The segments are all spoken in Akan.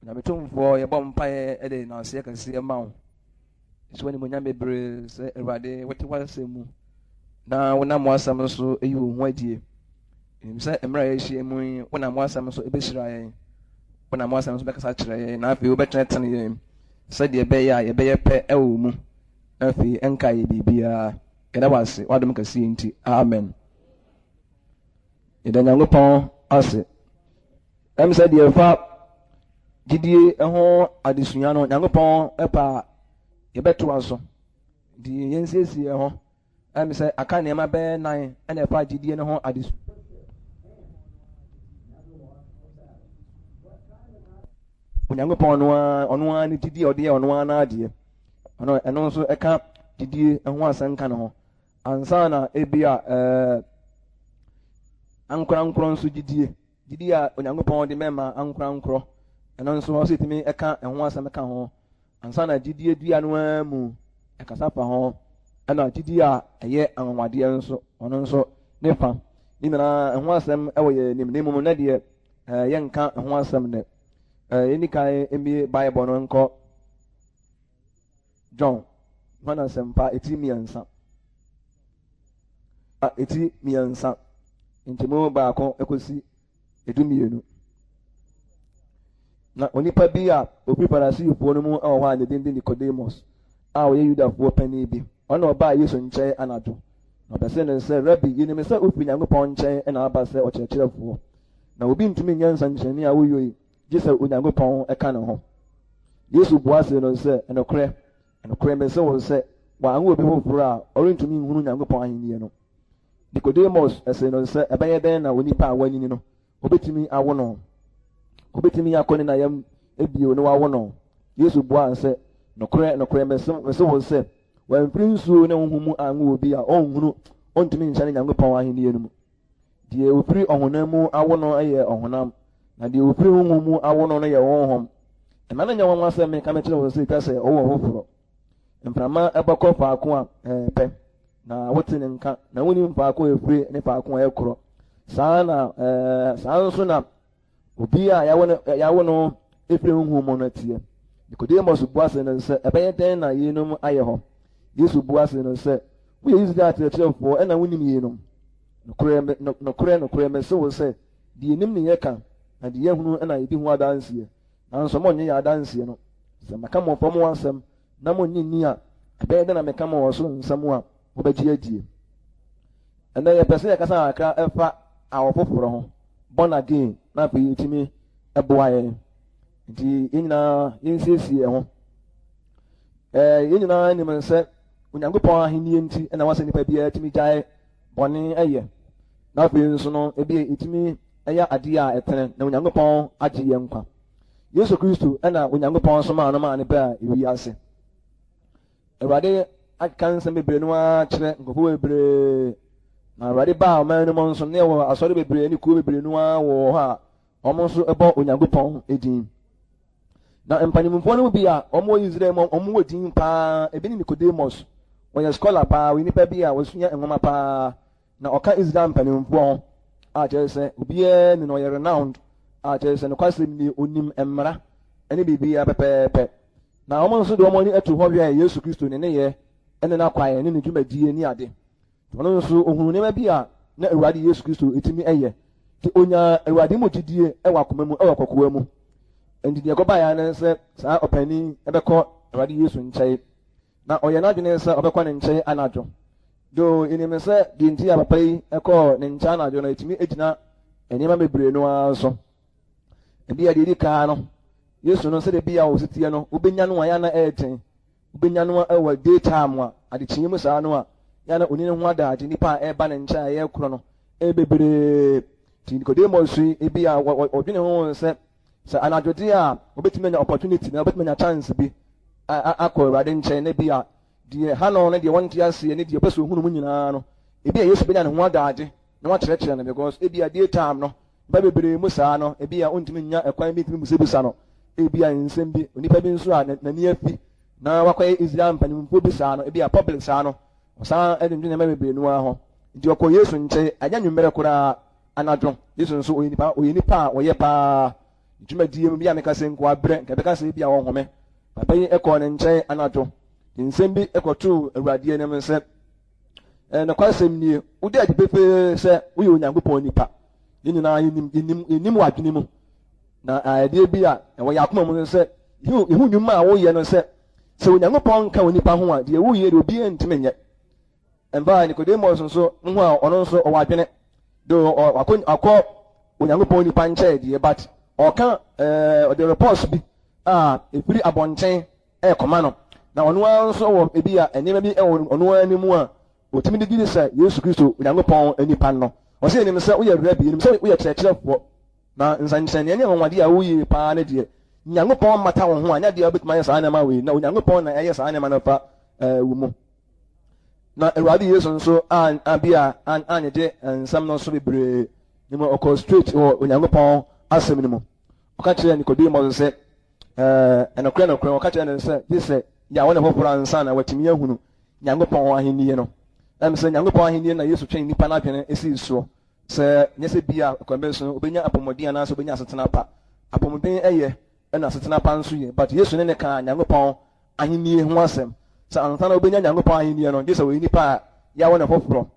Onyame Tumfoɔ, yɛbɔ mpaeɛ de nnaseɛ kɛseɛ ma wo. Ɛhyɛ w'animuonyam bebree sɛ Awurade wote w'asɛm mu na wonam w'asɛm so yi wo ho adie. Ɛnim sɛ mmerɛ a yɛahyia mu yi, wonam w'asɛm so bɛhyira yɛn, wonam w'asɛm so bɛkasa kyerɛ yɛn, na afei wobɛtenetene yɛn sɛdeɛ ɛbɛyɛ a yɛbɛyɛ pɛ wɔ wo mu, na afei ɛnka yɛ biribiara. Yɛda wo ase w'adom kɛseɛ nti. Amen. Yɛda Nyankopɔn ase. Ɛm sɛ deɛ ɛfa gyidie ho adesua no, Nyankopɔn pɛ a yɛbɛtoa so. Nti yɛnsiesie yɛn ho. Ɛm sɛ aka nneɛma bɛyɛ nan ɛna ɛfa gyidie no ho adesua. Onyankopɔn no ara ɔno ara ne gyidie a ɔde yɛ ɔno ara n'adeɛ. Ɔno ɛno nso ɛka gyidie ho asɛnka no ho. Ansa na ebi a ɛɛ ankorankorɔ nso gyidie. Gyidi a Onyankopɔn de mɛma ankorankorɔ, ɛno nso ɔsɛ yɛtumi ka ɛho asɛm ka ho. Ansa na gyidie dua no ara mu ɛkasa fa ho, ɛna gyidie a ɛyɛ anwanwadeɛ nso, ɔno nso ne fa. Ne nyinaa ɛho asɛm wɔ yɛn anim, na mmom nɛ deɛ yɛnka ɛho asɛm nɛ. Yɛnni kan mmie Bible no nkɔ John, Yohane Asɛmpa, eti mmiɛnsa. Eti mmiɛnsa, nkyɛmu baako kɔsi 12. Na onipa bi a ofi Farisifoɔ no mu wɔ hɔ a ne din de Nicodemus a ɔyɛ Yudafoɔ panin bi. Ɔno na ɔbaa Yesu nkyɛn anadwo, na ɔbɛsee no sɛ, Rabi, yɛnim sɛ wofiri Nyankopɔn nkyɛn na aba sɛ ɔkyerɛkyerɛfoɔ, na obi ntumi nyɛ nsɛnkyerɛnne a woyɔ yi gye sɛ Onyankopɔn ka ne ho. Yesu bua see no sɛ, Nokorɛ, nokorɛ mese wo sɛ, wɔanwo obi foforɔ a, ɔrentumi nhunu Nyankopɔn ahennie no. Nicodemus see no sɛ, Ɛbɛyɛ dɛn na onipa a wanyini no, wɔbɛtumi awo no? Ɔbɛtumi akɔ ne na yam bio na wɔawo no? Yesu buaa sɛ, Nokorɛ, nokorɛ mese wo sɛ, wɔamfiri nsuo ne Honhom mu anwo obi a, ɔnhunu, ɔntumi nhyɛne Nyankopɔn ahennie no mu. Deɛ ɔfiri ɔhonam mu awo no yɛ ɔhonam, na deɛ ɔfiri honhom mu awo no no yɛ honhom. Mma no nyɛ nwanwa sɛ meka mekyerɛ wo sɛ ɛtwa sɛ ɔwo ɔfoforɔ. Mframa bɔ kɔ faako a ɛpɛ, na wote ne nka, na wonnim faako a ɛfiri ne faako a ɛkorɔ. Saa na saa nso na Obi a yɛawo no yɛawo no firi honhom mu no teɛ. Nicodemus bua see no sɛ, Ɛbɛyɛ dɛn na yeinom ayɛ hɔ? Yesu bua see no sɛ, Woyɛ Israel kyerɛkyerɛfoɔ ɛna wonnim yeinom? Nokorɛ, nokorɛ, nokorɛ, mese wo sɛ, deɛ yɛnim ne yɛka, na deɛ yɛahunu na yɛdi ho adanseɛ, nanso monnye yɛn adanseɛ no. Sɛ maka mo fam asɛm na monnye nni a, ɛbɛyɛ dɛn na meka mo ɔsoro nsɛm a mobɛgye adie? Ɛnnɛ yɛpɛ sɛ yɛkasa kakra ɛfa awo foforɔ ho, born again, na afei ɛtumi ɛboa yɛn. Nti yɛn nyinaa yɛnsiesie yɛn ho. Ɛɛ yɛn nyinaa nim sɛ Onyankopɔn ahenni nti na wasɛ nipa biara tumi gyae bɔne ɛyɛ. Na afei nso no ebi ɛtumi ɛyɛ adeɛ a ɛtene na Onyankopɔn agye yɛn nkwa. Yesu Kristo ɛna Onyankopɔn somaa no maa ne baa ewiase. Awurade aka nsɛm bebree no ara kyerɛ nkurɔfoɔ bebree. Na Awurade baa ɔman no mu nso, na ɛwɔ asɔre bebree ne kuo bebree no ara wɔ hɔ a wɔn nso bɔ Onyankopɔn din. Na mpanimfoɔ no mu bi a wɔwɔ Israel mu wɔn wɔ din paa, ebi ne Nicodemus. Ɔyɛ scholar paa, ɔyɛ nipa bi a ɔsua nwoma paa. Na ɔka Israel mpanimfoɔ ho a kyerɛ sɛ obiara ni no ɔyɛ renowned a kyerɛ sɛ nokwasɛm ni onim mmara ne biribiara pɛpɛɛpɛ. Na wɔn nso de wɔn ani to hɔ hwɛɛ Yesu Kristo ne nneyɛɛ ne n'akwan ne ne dwumadie ne ade. Nti ɔno nso ohunuu nneɛma bi a na Awurade Yesu Kristo tumi yɛ. Nti onyaa Awurade mu gyidie wɔ akoma mu wɔ kɔkoa mu. Nti deɛ ɛkɔbaeɛ ara ne sɛ saa ɔpanin bɛkɔ Awurade Yesu nkyɛn. Na ɔyɛ n'adwene sɛ ɔbɛkɔ ne nkyɛn anadwo. Though yɛnim sɛ deɛ nti a papa yi kɔɔ ne nkyɛn anadwo no, ɛtumi gyina nneɛma bebree no ara so. Ebia deɛ ɛdi kan no, Yesu no sɛdeɛ bi a ɔsi teɛ no, wobɛnya no a yɛ na ɛyɛ den. Wobɛnya no wɔ day time a, adekyeɛ mu saa no a, yɛ na ɔni ne ho adagye, nnipa a ɛreba ne nkyɛn a yɛrekorɔ no ɛyɛ bebree. Nti Nicodemus yi, ebi a ɔdwene ho sɛ, sɛ anadwo deɛ a, obɛtumi anya opportunity na obɛtumi anya chance bi akɔ Awurade nkyɛn na bi a deɛ ha no ne deɛ wɔnte aseɛ ne deɛ ɔpɛ sɛ ɔhunu mu nyinaa no, ebi a Yesu bɛnya ne ho adagye na wakyerɛkyerɛ no because ebi a day time no Nnipa bebree mu saa no, ebia ontumi nnya ɛkwan bi ntumi mmusabisa no ebia nsɛm bi. Onipa bi nso a n'ani afi na wakɔyɛ Israel mpanimfoɔ bi saa no, ebia public saa no, ɔsan dwendwene nneɛma bebree no ara ho. Nti ɔkɔɔ Yesu nkyɛn, ɛnyɛ anwummerɛ koraa, anadwo. Yesu nso, ɔyɛ nipa, ɔyɛ nipa a ɔyɛ paa. Ne dwumadie mu bi a meka sɛ nko abrɛ, nka ɛbɛka sɛ ebi a ɔhome. Papa yi kɔɔ ne nkyɛn anadwo, de nsɛm bi kɔtoo Awurade anim sɛ, Nokwasɛm nie, wode adi pefee sɛ woyɛ Onyankopɔn nipa. Yɛn nyinaa yɛnim, yɛnim, yɛnim w'adwene mu. Na adeɛ bi a ɛwɔ yɛn akoma mu no sɛ, yɛhu nnwuma a woyɛ no sɛ, sɛ Onyankopɔn nka onipa ho a, deɛ woyɛ deɛ obiara ntumi nyɛ. Ɛmfa Nicodemus nso ho a ɔno nso ɔwɔ adwene do wakɔ akɔ Onyankopɔn nipa nkyɛn deɛ but ɔka ɛɛ ɔde reports bi a efiri abɔnten ɛrekɔma no na ɔno ara nso wɔ ebi a nneɛma bi ɛwɔ ɔno ara ne mu a otumi de gye di sɛ Yesu Kristo Onyankopɔn nipa no. Ɔsɛ yɛnim sɛ woyɛ rabi, yɛnim sɛ woyɛ kyerɛkyerɛfoɔ na nsɛnkyerɛnneɛ ne anwanwadeɛ a woyɛ paa ne deɛ Nyankopɔn mmata wo ho a nyɛ adeɛ a wobɛtumi ayɛ saa nneɛma wei na Onyankopɔn na ɛyɛ saa nneɛma no fa ɛɛ wo mu. Na Awurade Yesu nso an bi a an anyegye nsɛm no so bebree, na mmom ɔkɔɔ straight wɔ Onyankopɔn asɛm no mu. Ɔka kyerɛɛ Nicodemus sɛ, ɛɛ, ɛnokorɛ nokorɛ, ɔka kyerɛɛ no sɛ, gye sɛ yɛawo no foforɔ ansa na watumi ahunu Nyankopɔn ahennie no. Ɛm sɛ Nyankopɔn ahennie na Yesu twee nnipa no adwene sii soɔ, sɛ nyɛ sɛ bi a kwan bɛn so no obɛnya apɔmuden anaasɛ obɛnya asetena pa. Apɔmuden yɛ ɛna asetena pa nso yɛ, but Yesu ne no kaa Nyankopɔn Ahenni ho asɛm. Sɛ ansa na wobenya Nyankopɔn Ahenni no, gye sɛ wɔyɛ nnipa a yɛawo no foforɔ.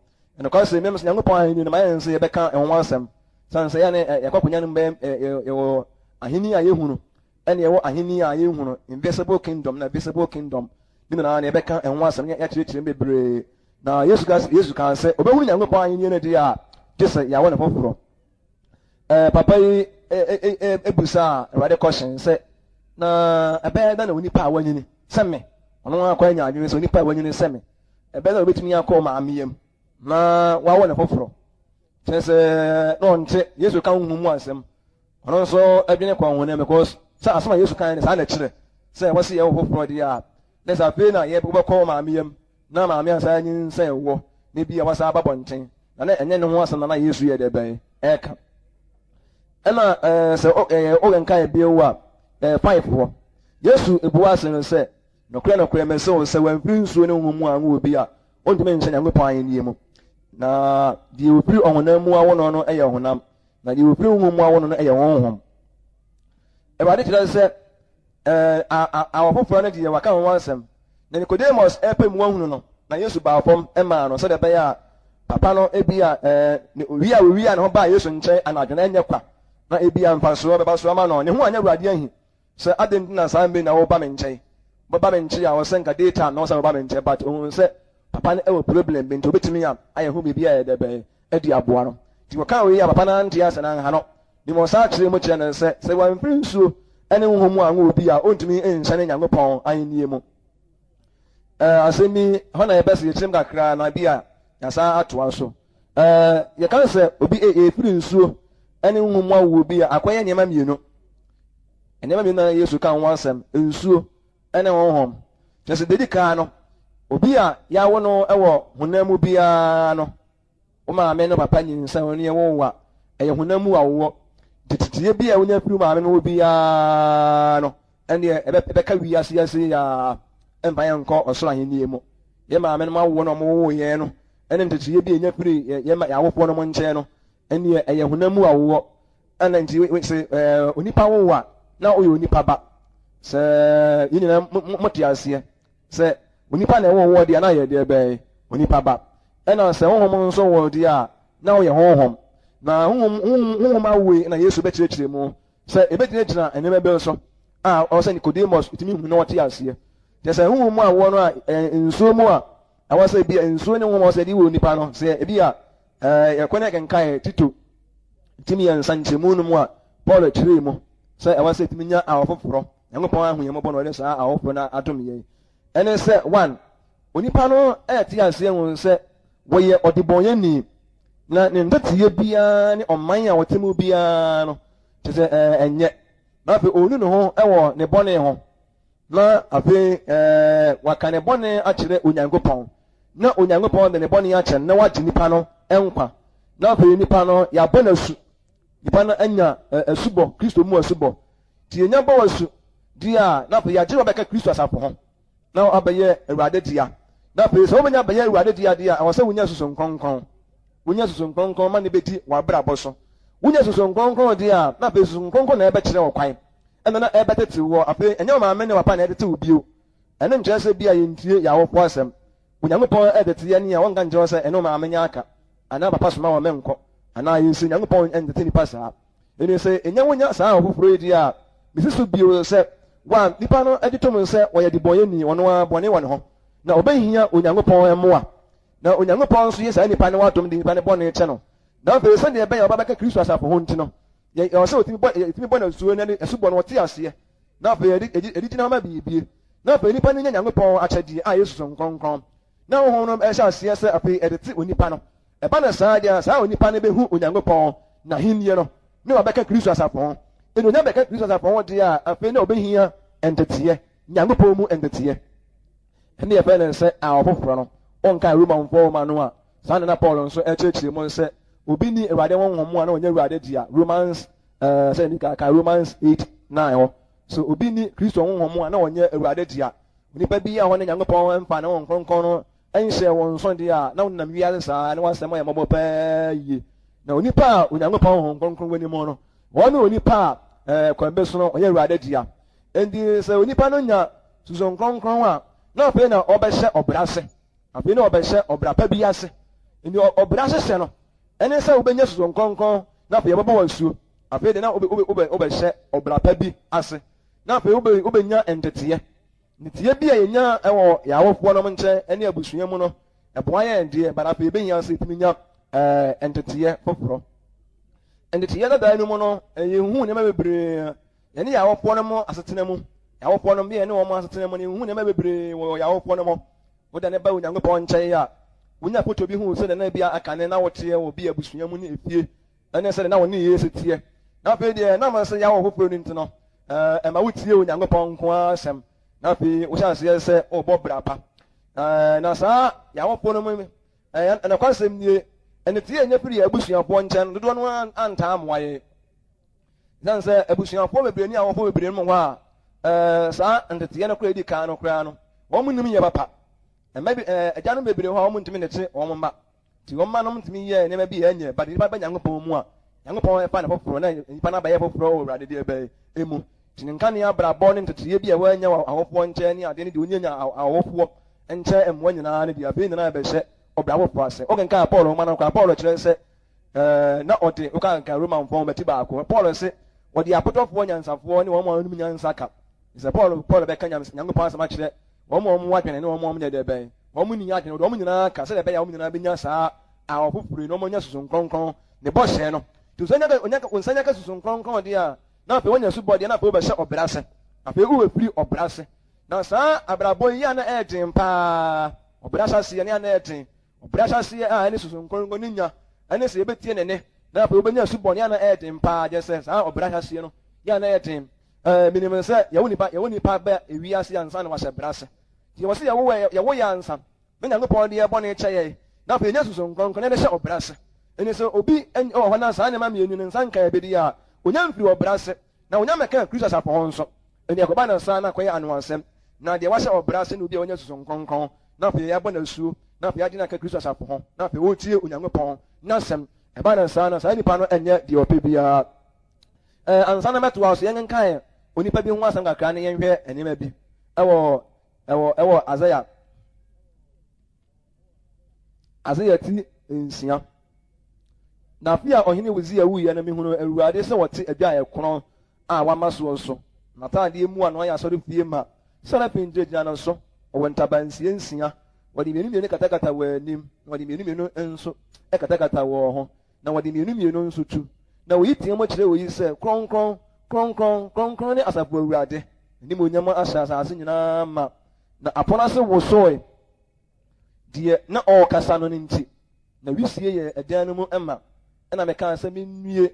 Nokwasɛm, mmom sɛ Nyankopɔn Ahenni no ma yɛn nso yɛbɛka ɛho asɛm. Sane sɛ yɛne yɛkɔ akɔnya no bɛyɛ yɛwɔ Ahenni a yɛhu no ɛne yɛwɔ Ahenni a yɛnhu no, invisible kingdom na visible kingdom, ne nyinaa na yɛbɛka ɛho asɛm na yɛakyerɛkyerɛ mu bebree. Na Yesu ka Yesu kaa sɛ obɛhunu Nyankopɔn Ahenni no deɛ a, gye sɛ yɛawo no foforɔ. Ɛɛ papa yi ebusaa Awurade kɔhyɛn sɛ, na ɛbɛyɛ dɛn na onipa a wanyini sɛ me, ɔno ara kɔ anya adwene sɛ onipa a wanyini sɛ me, ɛbɛyɛ dɛn na obetumi akɔ maame yam na wawo ne foforɔ? Kyerɛ sɛ na ɔnte Yesu ka honhom mu asɛm. Ɔno nso adwene kɔ honam because sɛ asɛm a Yesu kan no saa na ɛkyerɛ sɛ wɔsi yɛwo foforɔ deɛ a, na sɛ afei na yɛbɛkɔ maame yam na maame ansan anyinsɛn wɔ na bi a wasan aba bɔnten na na ɛnyɛ ne ho asɛm na na Yesu yɛ dɛ bɛn ɛka. Ɛna ɛɛ sɛ ɛɛ ɔkenkan bio a ɛɛ 5 hɔ Yesu ebua ase no sɛ, nokorɛ nokorɛ mese wo sɛ wamfiri nsuo ne honhom mu anwo obi a ɔntumi nhyɛ Nyankopɔn ahennie mu. Na deɛ ofiri ɔhonam mu awo no no yɛ ɔhonam, na deɛ ofiri honhom mu awo no no yɛ honhom. Awurade kyerɛ sɛ ɛɛ awɔ foforɔ no deɛ waka ho asɛm. Na Nicodemus ɛpɛ mu ahunu no, na Yesu baa fam maa no sɛdeɛ ɛbɛyɛ a papa no ebi a ɛɛ ne owia a owia ne ho baa Yesu nkyɛn anadwo no ɛnyɛ kwa, na ebi a mfasoɔ bɛba so ama no. Ne ho anyɛ Awurade ahi sɛ adɛn nti na saa mmere na woba me nkyɛn. Wobɛba me nkyɛn a ɔsɛ nka daytime na ɔsɛ woba me nkyɛn, but ohun sɛ papa no ɛwɔ problem bi nti obetumi a ayɛ ho biribi a ɛyɛ dɛ bɛn adi aboa no. Nti wɔkaa wei a papa no ante ase na anha no. Mmom ɔsan kyerɛɛ mu kyerɛɛ no sɛ, sɛ wamfiri nsuo ne honhom mu anwo obi a, ɔntumi nhyɛne Nyankopɔn ahennie mu. Ɛɛ asɛm yi, hɔ na yɛbɛ sɛ yɛkyerɛm kakra na bi a yɛasan atoa so. Ɛɛ yɛka sɛ obi ɛfiri nsuo ne honhom mu awo obi a, akɔyɛ nneɛma mmienu. Nneɛma mmienu na Yesu ka ho asɛm, nsuo ne honhom. Kyerɛ sɛ deɛ ɛdi kan no, obi a yɛawo no wɔ honam mu biara no, Wo maame ne wo papa nyinsɛn wo ne yɛwoo wo a, ɛyɛ honam mu awoɔ. Nti teteeɛ bi a wonya firi wo maame no hɔ biara no, ɛnneɛ ɛbɛka wiase yi ase yi ara, ɛmfa yɛn nkɔ ɔsoro ahennie mu. Yɛn maame nom awoɔ no a wɔwoo yɛn no, ɛne nteteeɛ bi a yɛnya firi yɛn awofoɔ nom nkyɛn no, ɛnneɛ ɛyɛ honam mu awoɔ. Ɛna nti sɛ onipa wo wo a, na woyɛ onipa ba. Sɛ yɛn nyinaa mote aseɛ. Sɛ onipa na ɛwɔ woɔ deɛ a, na yɛ deɛ bɛn? Onipa ba. Ɛna sɛ honhom nso wɔ deɛ a, na woyɛ honhom. Na honhom, honhom, honhom awoe na Yesu bɛkyerɛkyerɛ mu sɛ ɛbɛgyinagyina nneɛma bi so a ɔwɔ sɛ Nicodemus tumi hu na ɔte aseɛ. Kyerɛ sɛ honhom mu awoɔ no a, ɛyɛ nsuo mu a ɛwɔ sɛ ebi a nsuo ne honhom a ɔwɔ sɛ ɛde wɔ onipa no, sɛ ebi a ɛɛ yɛkɔ ne yɛkenkan Tito ti 3 nkyɛmu no mu a, Paul kyerɛɛ mu sɛ ɛwɔ sɛ ɛtumi nya awo foforɔ. Nyankopɔn ahu yɛn mmɔbɔ na ɔde saa awofo no adom yɛn. Ɛne sɛ, one, onipa no ɛte aseɛ hu sɛ wɔyɛ ɔdebɔnyɛni, na ne nteteeɛ biara ne ɔman a ɔte mu biara no, kyerɛ sɛ ɛnyɛ. Na afei ɔnu ne ho wɔ ne bɔne ho, na afei waka ne bɔne akyerɛ Onyankopɔn, na Onyankopɔn de ne bɔne akyɛ no na wagye nipa no nkwa. Na afei nipa no yɛabɔ no asu, nipa no anya asubɔ, Kristo mu asubɔ. Nti yɛnya bɔ asu deɛ a, na afei yɛagye wo abɛka Kristo asafo ho, na wabɛyɛ Awurade dea. Na afei sɛ wobɛnya abɛyɛ Awurade dea deɛ a, ɛwɔ sɛ wonya susu nkronkron. Wonya susu nkronkron ma ne bɛdi w'abrabɔ so. Wonya Sunsum Kronkron deɛ a, na afei Sunsum Kronkron na ɛbɛkyerɛ wo kwan, ɛna na ɛbɛtete woɔ. Afei ɛnyɛ wo maame ne wo papa na ɛtete wo bio. Ɛno nkyerɛ sɛ bi a yɛntie yɛn awofoɔ asɛm. Onyankopɔn retete yɛn a, ɔnka nkyerɛ wo sɛ ɛne wo maame nyɛ aka, anaa papa soma wɔn menkɔ, anaa yɛnsi. Onyankopɔn ntete nnipa saa. Enti sɛ ɛnya wonya saa ahofoforɔ yi deɛ a, mesi so bio sɛ, wa nipa no gye tom sɛ ɔyɛ debɔneyɛni, ɔno ara bɔne wɔ ne ho, na ɔbɛhia Onyankopɔn mmoa. Na Onyankopɔn nso yɛ saa nipa no adom de nipa no bɔne kyɛ no. Na afei sɛdeɛ ɛbɛyɛ a ɔba bɛka Kristo asafo ho nti no, yɛ ɛwɔ sɛ ɔtumi bɔ, yɛtumi bɔ no asuo na ne asubɔ no ɔte aseɛ. Na afei yɛde, yɛde, yɛde gyina hɔ ma biribie. Na afei nipa no nya Nyankopɔn akyɛdeɛ a ɛyɛ Sunsum Kronkron. Na Honhom no hyɛ aseɛ sɛ afei ɛde te onipa no. Ɛba no saa deɛ a, saa onipa no bɛhu Onyankopɔn n'ahennie no, ne wabɛka Kristo asafo ho. Enti onya bɛka Kristo asafo ho deɛ a, afei na ɔbɛhia nteteɛ, Nyankopɔn mu nteteɛ. Ɛne yɛfrɛ no sɛ awo foforɔ no. Wonkae Romanfoɔ nwoma no a, saa na na Paul nso ɛkyerɛkyerɛ mu sɛ obi nni Awurade honhom mu a na ɔnyɛ Awurade dea, Romans, eh, sɛ nika ka Romans 8, 9 hɔ. So obi nni Kristo honhom mu a na ɔnyɛ Awurade dea. Onipa bi a ɔne Nyankopɔn mfa ne honhom kronkron no nhyɛɛ wɔn nso deɛ a, na wonam wiase saa na w'asɛm ayɛ mmɔbɔ paa yie. Na onipa a Onyankopɔn honhom kronkron wɔ ne mu no, wɔn ne onipa a eh, kwan bi so no ɔyɛ Awurade dea. Enti sɛ onipa no nya sunsum kronkron a, na afei na ɔbɛhyɛ ɔbra ase. Afei na ɔbɛhyɛ ɔbra pa bi ase. Enti ɔbra hyehyɛ no, ɛne sɛ wobɛnya sunsum kronkron na afei yɛbɛbɔ wɔ asuo. Afei de na wobɛhyɛ ɔbra pa bi ase. Na afei wobɛnya nteteɛ. Nteteɛ bi a yɛnya wɔ yɛn awofoɔ nom nkyɛn ne abusua mu no, ɛboa yɛn deɛ, but afei ɛbɛhia sɛ yɛtumi nya nteteɛ foforɔ. Nteteɛ dada no mu no, yɛhu nneɛma bebree yɛne yɛn awofoɔ nom asetena mu. Yɛn awofoɔ nom, yɛne wɔn asetena mu no, yɛhu nneɛma bebree wɔ yɛn awofoɔ nom hɔ. Woda ne ba Onyankopɔn nkyɛn a, wonya foto bi hu sɛdeɛ na bi a akane na woteɛ wɔ bi abusua mu ne efie ɛne sɛdeɛ na wo nneyɛɛ si teɛ. Na afei deɛ, ɛnam sɛ yɛawo foforɔ no nti no, ɛma wotie Onyankopɔn nko ara asɛm, na afei wohyɛ aseɛ sɛ wobɔ bra pa. Na saa yɛawofoɔ no mu, nokwasɛm nie, nteteɛ a yɛnya firi yɛn abusuafoɔ nkyɛn no, dodoɔ no ara antaa mmoa yɛn. Ɛsiane sɛ abusuafoɔ bebree ne awofoɔ bebree no mu hɔ a, saa nteteɛ no koraa ɛdi kan no koraa no, wɔn nim yɛ papa. Mma bi, agyanom bebree hɔ a wɔn ntumi ntete wɔn mma. Nti wɔn mma nom tumi yɛɛ nneɛma bi a ɛnyɛ, but nipa ba Nyankopɔn mu a, Nyankopɔn fa no foforɔ na nipa no abɛyɛ foforɔ wɔ Awurade deɛ bɛn emu. Nti ne nkanea abrabɔ ne nteteeɛ bi a wɔanya wɔ awofoɔ nkyɛn ne adeɛ ne deɛ ɔnya awofoɔ nkyɛn mmoa nyinaa ne deɛ afei nyinaa bɛhyɛ ɔbra foforɔ ase. Wokenkan Paul nwoma no koraa, Paul kyerɛ sɛ ɛɛ na ɔde wokankan Romanfoɔ nwoma ti baako, Paul se ɔde apotɔfoɔ nyansafoɔ ne wɔn a wɔnim nyansa ka. Sɛ Paul Paul bɛka Nyankopɔn asɛm akyerɛ wɔn a wɔn adwene ne wɔn a wɔnyɛ deɛ bɛn wɔn nni adwene, wɔde wɔn nyinaa ka sɛdeɛ ɛbɛyɛ a wɔn nyinaa bɛnya saa awɔ foforɔ yi na wɔanya sunsum kronkron ne bɔhyɛ no. Nti wo nsa nya ka sunsum kronkron deɛ a, na afei woanya asubɔ deɛ, na afei wobɛhyɛ ɔbrɛ ase. Afei wobɛfiri ɔbrɛ ase. Na saa abrabɔ yi a na ɛyɛ den paa, ɔbrɛ ahyɛaseɛ ne a na ɛyɛ den, ɔbrɛ ahyɛaseɛ a ɛne sunsum kronkron ne nya, ɛne sɛ yɛbɛtie ne nne, na afei wobɛnya asubɔ ne a na ɛyɛ den paa, gyɛ sɛ saa ɔbrɛ ahyɛaseɛ no yɛ a na ɛyɛ den. Ɛɛ, menim sɛ yɛwo nipa, yɛwo nipa bɛ ewiase ansa na wahyɛ brɛ ase. Nti yɛwɔ sɛ yɛwo yɛwo yɛ ansa na Nyankopɔn de yɛ bɔne kyɛ yɛn, na afei yɛnya sunsum kronkron na yɛde hyɛ ɔbrɛ ase. Enti sɛ obi wɔ hɔ na saa nneɛma mmienu no nsa nka ɛbɛdi a, onya mfiri ɔbrɛ ase, na onya mmɛka Kristo asafo ho nso. Enti ɛkɔba no saa na akɔyɛ anwanwasɛm. Na deɛ wahyɛ ɔbrɛ ase ne obi a wanya sunsum kronkron, na afei yɛabɔ no asuo, na afei yɛagye no aka Kristo asafo ho, na afei ɔretie Onyankopɔn n'asɛm. Ɛba no saa na saa nipa no nyɛ deɛ ɔpɛ biara. Ɛɛ, ansa na mɛtoa so, yɛnkenkan onipa bi ho asɛm kakra na yɛnhwɛ nneɛma bi ɛwɔ ɛwɔ ɛwɔ Isaiah Isaiah ti nsia. Na afe a ɔhene Usia wuiɛ no, mehunuu Awurade sɛ ɔte adwa a ɛkorɔn a wama soɔ so. N'ataadeɛ mu ano ayɛ asɔrefie ma. Serafim gyinagyina no so, wɔwɔ ntaban nsia nsia. Wɔde mmienu mmienu katakata wɔn anim, na wɔde mmienu mmienu nso katakata wɔn ho. Na wɔde mmienu mmienu nso tu. Na oyi teɛ mu kyerɛ oyi sɛ, Kronkron, kronkron, kronkron ne Asafo Awurade, n'animuonyam ahyɛ asase nyinaa ma. Na apono ase wosoe, deɛ na ɔrekasa no no nti, na wisie yɛɛ ɛdan no mu ma. Ɛnna mekaa sɛ, Mennue,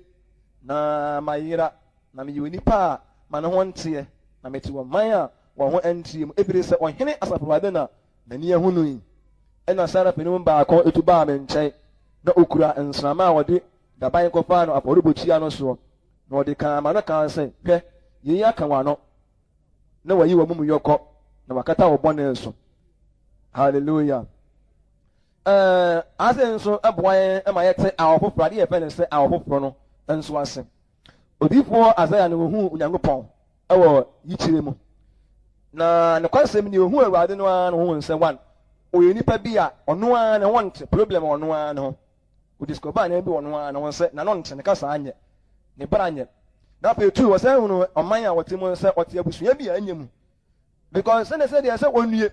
na mayera, na meyɛ onipa a m'ano ho nteɛ, na mete ɔman a wɔn ho nteɛ mu, ɛfiri sɛ ɔhene Asafo Awurade na m'ani ahu no yi. Ɛnna serafim no mu baako tu baa me nkyɛn, na ɔkura nsramma a wɔde daban kɔfaa no afɔrebukyia no soɔ, na ɔde kaa m'ano kaa sɛ, Hwɛ, yei aka w'ano, na wayi w'amumuyɔ kɔ, na wakata wo bɔne so. Hallelujah. Ɛɛ, ase nso boa yɛn ma yɛte awo foforɔ, adeɛ yɛfrɛ no sɛ awo foforɔ no. nso ase. Odiyifoɔ Isaiah no ohuu Onyankopɔn wɔ yikyerɛ mu. Na nokwasɛm ni, ohuu Awurade no ara na ohuu sɛ one, ɔyɛ nipa bi a ɔno ara ne ho nte, problem wɔ ɔno ara ne ho. Ɔdiscover nneɛma bi wɔ ɔno ara ne ho sɛ n'ano nte, ne kasa nyɛ, ne bra nyɛ. Na afei tu, ɔsan hunu ɔman a ɔte mu sɛ ɔte abusua bi a ɛnyɛ mu. Because sɛdeɛ sɛdeɛ sɛ ɔnnue,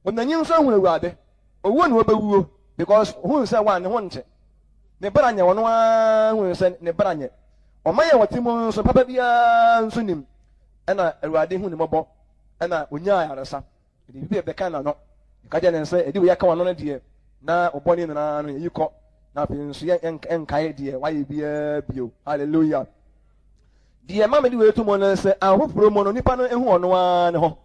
ɔnanyi nso ahu Awurade, owuo na ɔbɛwuo because ohunu sɛ one ne ho nte, ne bra nyɛ, ɔno ara hunu sɛ ne bra nyɛ. Ɔman a ɔte mu nso papa biara nso nim, ɛna Awurade hu ne mmɔbɔ, ɛna ɔnyaa ayaresa. Ɛde biribi bɛka n'ano, ɛka kyerɛ ne sɛ ɛde wei aka w'ano no deɛ, na ɔbɔne nyinaa no yɛyi kɔ, na afei nso yɛnkae deɛ wayɛ biara bio. Hallelujah. Deɛ ɛma mede wei to mu ne sɛ, ahofoforɔ mu no, nipa no hu ɔno ara ne ho.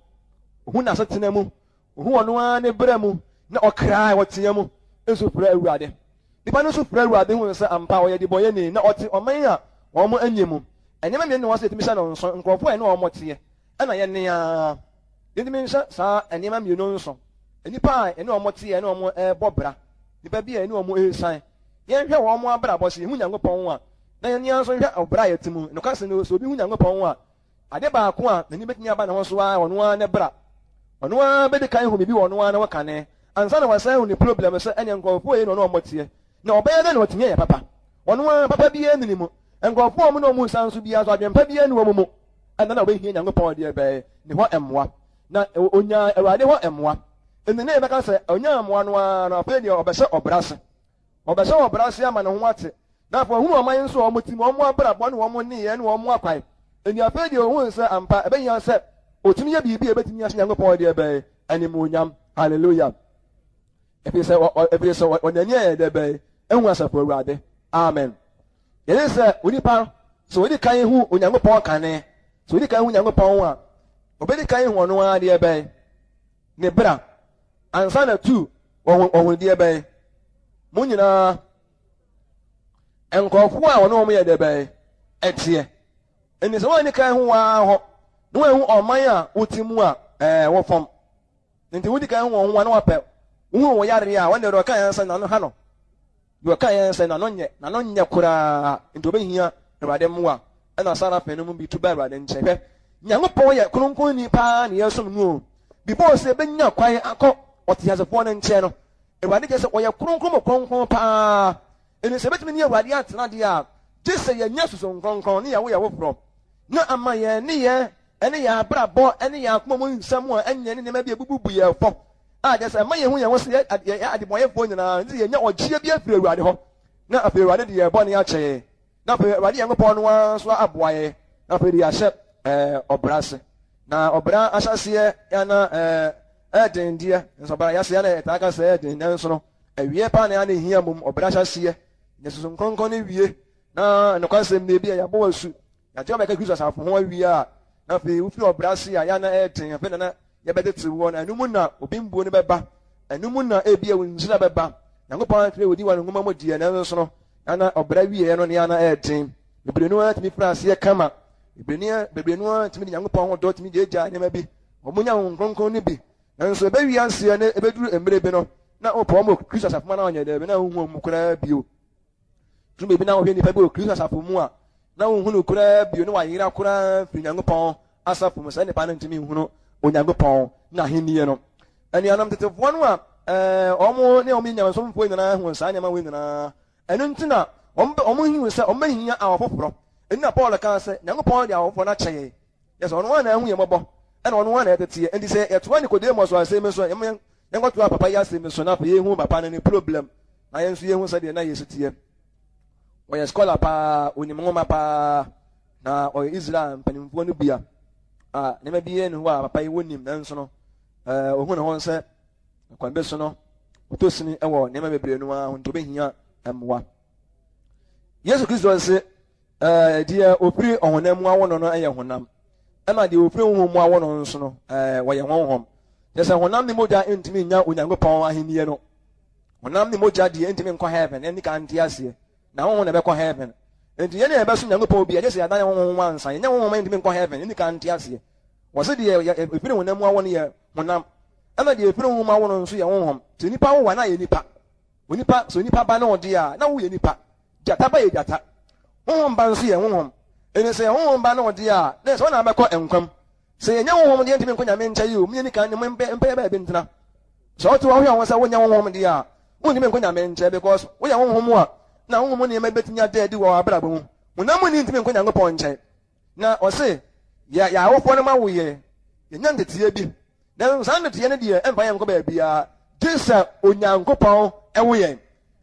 Ɔhu n'asetena mu, ɔhu ɔno ara ne berɛ mu, na ɔkra a ɔtea mu nso frɛ Awurade. Nipa no nso frɛ Awurade hu sɛ ampa ɔyɛ debɔyɛni na ɔte ɔman a wɔn anyɛ mu. Nneɛma mmienu na wɔsɛ yɛtumi hyɛ no nso, nkurɔfoɔ a yɛne wɔn teɛ, ɛna yɛne ara. Yɛntumi nhyɛ saa nneɛma mmienu nso. Nnipa a yɛne wɔn teɛ, yɛne wɔn rebɔ bra, nnipa bi a yɛne wɔn resian, yɛnhwɛ wɔn abrabɔ sɛ yɛhu Nyankopɔn a, na yɛn ara nso nhwɛ ɔbra a yɛte mu. Nokwasɛm ni, sɛ obi hu Nyankopɔn a, ade baako a n'ani betumi aba ne ho so ara ɔno ara ne bra. Ɔno ara bedi kan ahu biribi wɔ ɔno ara ne ho kane ansa na wasan ahu ne problem sɛ ɛneɛ nkurɔfoɔ yei na ɔne wɔn teɛ, na ɔbɛyɛ dɛn na watumi ayɛ papa? Ɔno ara, papa biara nni ne mu. Nkurɔfoɔ a wɔne wɔn nsan nso biara nso, adwempa biara nni wɔn mu. Ɛnna na ɔbɛhia Nyankopɔn deɛ bɛn? Ne hɔ mmoa. Na ɔnyaa Awurade hɔ mmoa. Enti na yɛbɛka sɛ ɔnyaa mmoa no ara no, afei deɛ ɔbɛhyɛ ɔbra ase. Ɔbɛhyɛ ɔbra ase ama ne ho ate, na afei wahunu ɔman nso a wɔte mu, wɔn abrabɔ ne wɔn nneyɛe ne wɔn akwan. Enti afei deɛ ohuu sɛ ampa ɛbɛhia sɛ otumi yɛ biribi a ebetumi ahyɛ Nyankopɔn deɛ bɛn animuonyam. Hallelujah! Ɛfiri sɛ ɛfiri sɛ wɔn ani ayɛ dɛ bɛn ahu asafo Awurade. Amen. Yɛne sɛ onipa sɛ odi kan hu Onyankopɔn kane, sɛ odi kan hu Nyankopɔn a, obedi kan hu ɔno ara deɛ bɛn ne bra ansa na tu wɔn wɔn deɛ bɛn mo nyinaa nkurɔfoɔ a wɔne wɔn yɛ deɛ bɛn ɛteɛ ɛni sɛ wɔn ani kan ho waa hɔ na wɔn ehu ɔman a wote mu a ɛɛ wɔ fam nti wodi kan ho wɔn ho a na wɔapɛ wohu wɔn yareɛ a wɔn deɛ ɔka yɛn sɛ n'ano ha no Deɛ ɔka yɛn sɛ n'ano nyɛ, n'ano nyɛ koraa, nti ɔbɛhia Awurade mmoa. Ɛna Sarafin no mu bi tu baa Awurade nkyɛn. Hwɛ, Nyankopɔn yɛ kronkronni paa na yɛsom no o. Before sɛ yɛbɛnya kwan akɔ ɔteasefoɔ no nkyɛn no, Awurade kyerɛ sɛ ɔyɛ kronkron mu kronkron paa. Enti sɛ yɛbɛtumi ne Awurade atena deɛ a, gye sɛ yɛnya susuo kronkron ne yɛwo yɛn foforɔ, na ama yɛn nneyɛɛ ne yɛn abrabɔ ne yɛn akoma mu nsɛm a ɛnyɛ ne nneɛma bi a ɛbububu yɛn fɔ a kyerɛ sɛ ɛma yɛhu yɛn ho sɛ yɛyɛ adebɔnyɛfoɔ nyinaa nti yɛnya ɔgyeɛ bi afiri Awurade hɔ, na afei Awurade de yɛn bɔne akyɛ yɛn, na afei Awurade Nyankopɔn no ara nso aboa yɛn, na afei de yɛahyɛ ɔbra ase. Na ɔbra ahyɛseɛ yɛ na ɛyɛ deɛ, nso ɔbra yɛase yɛ na yɛtaa ka sɛ ɛyɛ den, nanso no awie paa na yɛ na ɛhia mmom ɔbra ahyɛseɛ, na susu nkronkron no wie, na nokwasɛm ni ebi a yɛabɔ wɔ asu, Yɛagye wo abɛka Kristo asafo ho awie a, na afei wofiri ɔbrɛ ase a, yɛ a na ɛyɛ den, afei na na yɛbɛtete woɔ, na ɛno mu na obimbuo no bɛba, ɛno mu na ebia wo nhyira bɛba. Nyankopɔn antwerɛ wo din wɔ ne nwoma mu deɛ, nanso no, na na ɔbrɛ awieɛ no, na na ɛyɛ den. Bebree no ara tumi firi aseɛ kama, bebree no ara tumi de Nyankopɔn ho dɔ tumi gyaagyaa nneɛma bi, wɔn nya Honhom Kronkron no bi, nanso ɛbɛwie aseɛ no, ɛbɛduru mmerɛ bi no, na wopɛ wɔn wɔ Kristo asafo mu a na wɔnyɛ dɛbi, na wonhu wɔn mu koraa bio. Duru baabi na wohwɛ nnipa bi wɔ Kristo asafo mu a, na wonhu no koraa bio, na wayera koraa firi Onyankopɔn asafo mu. Saa nnipa no ntumi nhunu Onyankopɔn n'ahenni no. Anuanom tetefoɔ no a wɔn ne wɔn yɛ nyamesomfoɔ nyinaa hu saa nneɛma wei nyinaa. Ɛno nti na wɔn wɔn hu sɛ wɔbɛhia awɔ foforɔ. Ɛno na Paul kaa sɛ Nyankopɔn de awɔ foforɔ no akyɛ yɛn. Yɛ sɛ ɔno ara na ahu yɛn mmɔbɔ, ɛna ɔno ara na ɛteteɛ. Enti sɛ yɛtoa Nicodemus asɛm yi so a, yɛnkɔtoa papa yi asɛm yi so na afei yɛhu papa no ne problem, na yɛn nso yɛhu sɛdeɛ na Yesu teɛ. Ɔyɛ scholar paa, ɔnim nwoma paa, na ɔyɛ Israel mpanimfoɔ no bia. A nneɛma bi yɛ ne hɔ a papa yi wɔnim, nanso no, ɔhu ne ho sɛ kwan bi so no, ɔtɔ sini wɔ nneɛma bebree no ara ho, nti ɔbɛhia mmoa. Yesu Kristo nse, Ɛɛ, deɛ ɔfiri ɔhonam mu awo no no yɛ honam, ɛna deɛ ɔfiri honhom mu awo no nso no, ɛɛ, wɔyɛ honhom. Kyerɛ sɛ honam ne mogya ntumi nnya Onyankopɔn ahennie no. Honam ne mogya deɛ ntumi nkɔ heaven, ɛnni ka nte aseɛ. Na honhom na ɛbɛkɔ heaven. Enti yɛn a yɛbɛsom Nyankopɔn bi, ɛgye sɛ yɛadan honhom ansa. Yɛnyɛ honhom a yɛntumi nkɔ heaven, ɛnni ka nte aseɛ. Wɔse deɛ ɛfiri honam mu awo no yɛ honam, ɛna deɛ ɛfiri honhom mu awo no nso yɛ honhom. Sɛ nipa wo a, na ayɛ nipa. Onipa, sɛ onipa ba ne wo deɛ a, na woyɛ nipa. Gyata ba yɛ gyata. Honhom ba nso yɛ honhom. Enti sɛ yɛ honhom ba ne wo deɛ a, na ɛsɛ wo na wobɛkɔ nkwa mu. Sɛ yɛnyɛ honhom deɛ ntumi nkɔ Nyame nkyɛn o, monyɛ nika ne mpɛ yɛ baabi ntena. Sɛ wote hɔ wohwɛ wo ho sɛ wonyɛ honhom deɛ a, wontumi nkɔ Nyame nkyɛn because woyɛ honhom a, na honhom mu nneɛma bɛtumi ada adi wɔ w'abrabɔ mu. Honam mu ni ntumi nkɔ Nyankopɔn nkyɛn. Na ɔse, yɛ yɛ awofoɔ no ma wo yɛ, yɛnya nteteɛ bi. Nanso saa nteteɛ no deɛ ɛmfa yɛn nkɔ baabiara, gye sɛ Onyankopɔn wo yɛn.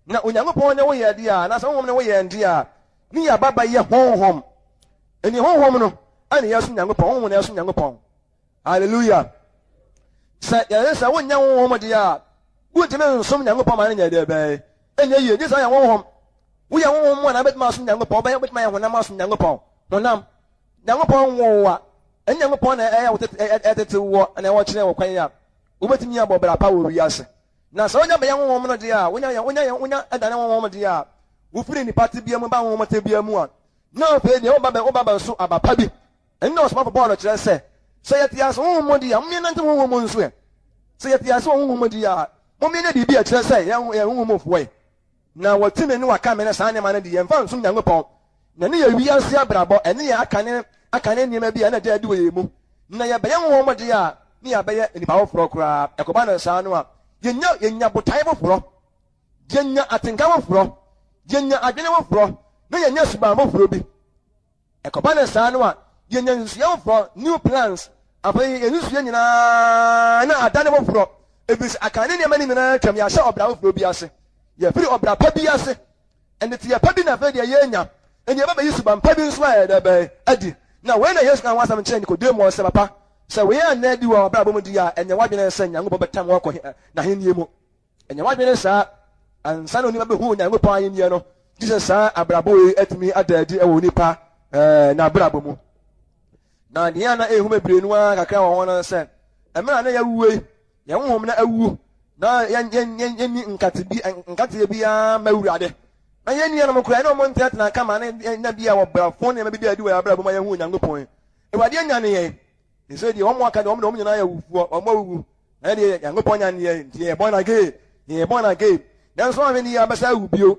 Na Onyankopɔn ne wo yɛ deɛ a, anaasɛ honhom ne wo yɛn deɛ a, ne yɛ aba bɛyɛ honhom. Ɛni honhom no ɛne yɛsom Nyankopɔn, honhom na yɛsom Nyankopɔn. Hallelujah. Sɛ yɛyɛ sɛ wonyɛ honhom deɛ a, wontumi nsom Nyankopɔn ma no nyɛ deɛ bɛn. Ɛnyɛ yie, gye sɛ woyɛ honhom. Woyɛ honhom mu a na wobɛtumi asom Nyankopɔn, wobɛyɛ wobɛtumi ayɛ honam asom Nyankopɔn. Honam. Nyankopɔn nwoo wo a, ɛnyɛ Nyankopɔn na ɛyɛ wo tete ɛtete woɔ na ɛwɔ kyerɛ wo kwan a wobɛtumi abɔ bra pa wɔ wiase. Na sɛ wonya bɛyɛ honhom no deɛ a, wonya yɛ wonya yɛ wonya ɛdane honhom deɛ a, wofiri nipa tebea mu ba honhom tebea mu a, na afei deɛ woba bɛ woba bɛso aba pa bi. Ɛno na ɔsomafo Paulo kyerɛ sɛ, sɛ yɛte ase honhom mu deɛ a, momma yɛnnante honhom mu nso ɛ. Sɛ yɛte ase wɔ honhom mu deɛ a, momma yɛnyɛ biribi a ɛkyerɛ sɛ yɛn yɛn honhom mufoɔ ɛ. Na wɔtumi ne wɔaka me ne saa nneɛma no de, yɛmfa nsom Nyankopɔn. Na ɛno yɛ wiase abrabɔ, ɛne yɛn akane akane nneɛma bi a na ɛda adi wɔ yɛn mu. Na yɛbɛyɛ honhom mu deɛ a, ne yɛabɛyɛ nnipa foforɔ koraa. Ɛkɔba no saa no a, yɛnya yɛnya botae foforɔ, yɛnya atenka foforɔ, yɛnya adwene foforɔ, na yɛnya suban foforɔ bi. Ɛkɔba no saa no a, yɛnya nsusuiɛ foforɔ, new plans. Afei yɛn nsusuiɛ nyinaa na adane foforɔ, ɛfiri sɛ akane nneɛma no nyinaa atwam, yɛahyɛ ɔbra foforɔ bi ase. Yɛafiri ɔbra pa bi ase. Nteteeɛ pa bi na afei deɛ yɛrenya. Ɛnti yɛbɛbɛyi suban pa bi nso a ɛyɛ dɛ bɛn adi. Na wei na Yesu kaa ho asɛm kyerɛɛ Nikodemo sɛ, Papa, sɛ wei anna adi wɔ w'abrabɔ mu deɛ a, ɛnyɛ w'adwene sɛ Nyankopɔn bɛtam wo akɔ n'ahennie mu. Ɛnyɛ w'adwene saa. Ansa na onipa behu Onyankopɔn ahenni no, gye sɛ saa abrabɔ yi atumi ada adi wɔ onipa eh, n'abrabɔ mu. Na deɛ a na ehu bebree no ara kakra wɔ ho no sɛ, mmerɛ a na yɛawuo yi, yɛn honhom na awu, na yɛnni nkate bi nkateɛ biara ma Awurade. Na yɛn nuanom koraa, yɛne wɔn ntenatena kama ne nya bi a wɔbrafo nneɛma bi da adi wɔ yɛn abrabɔ mu a yɛhu Onyankopɔn yi. Awurade anyane yɛn. Sɛ deɛ wɔn aka deɛ wɔn deɛ wɔn nyinaa yɛ awufoɔ, wɔn awuwu. Na yɛ deɛ Nyankopɔn nya neɛ nti yɛyɛ born again, yɛyɛ born again. Nanso ahwɛ ne yɛ abɛsa awu bio.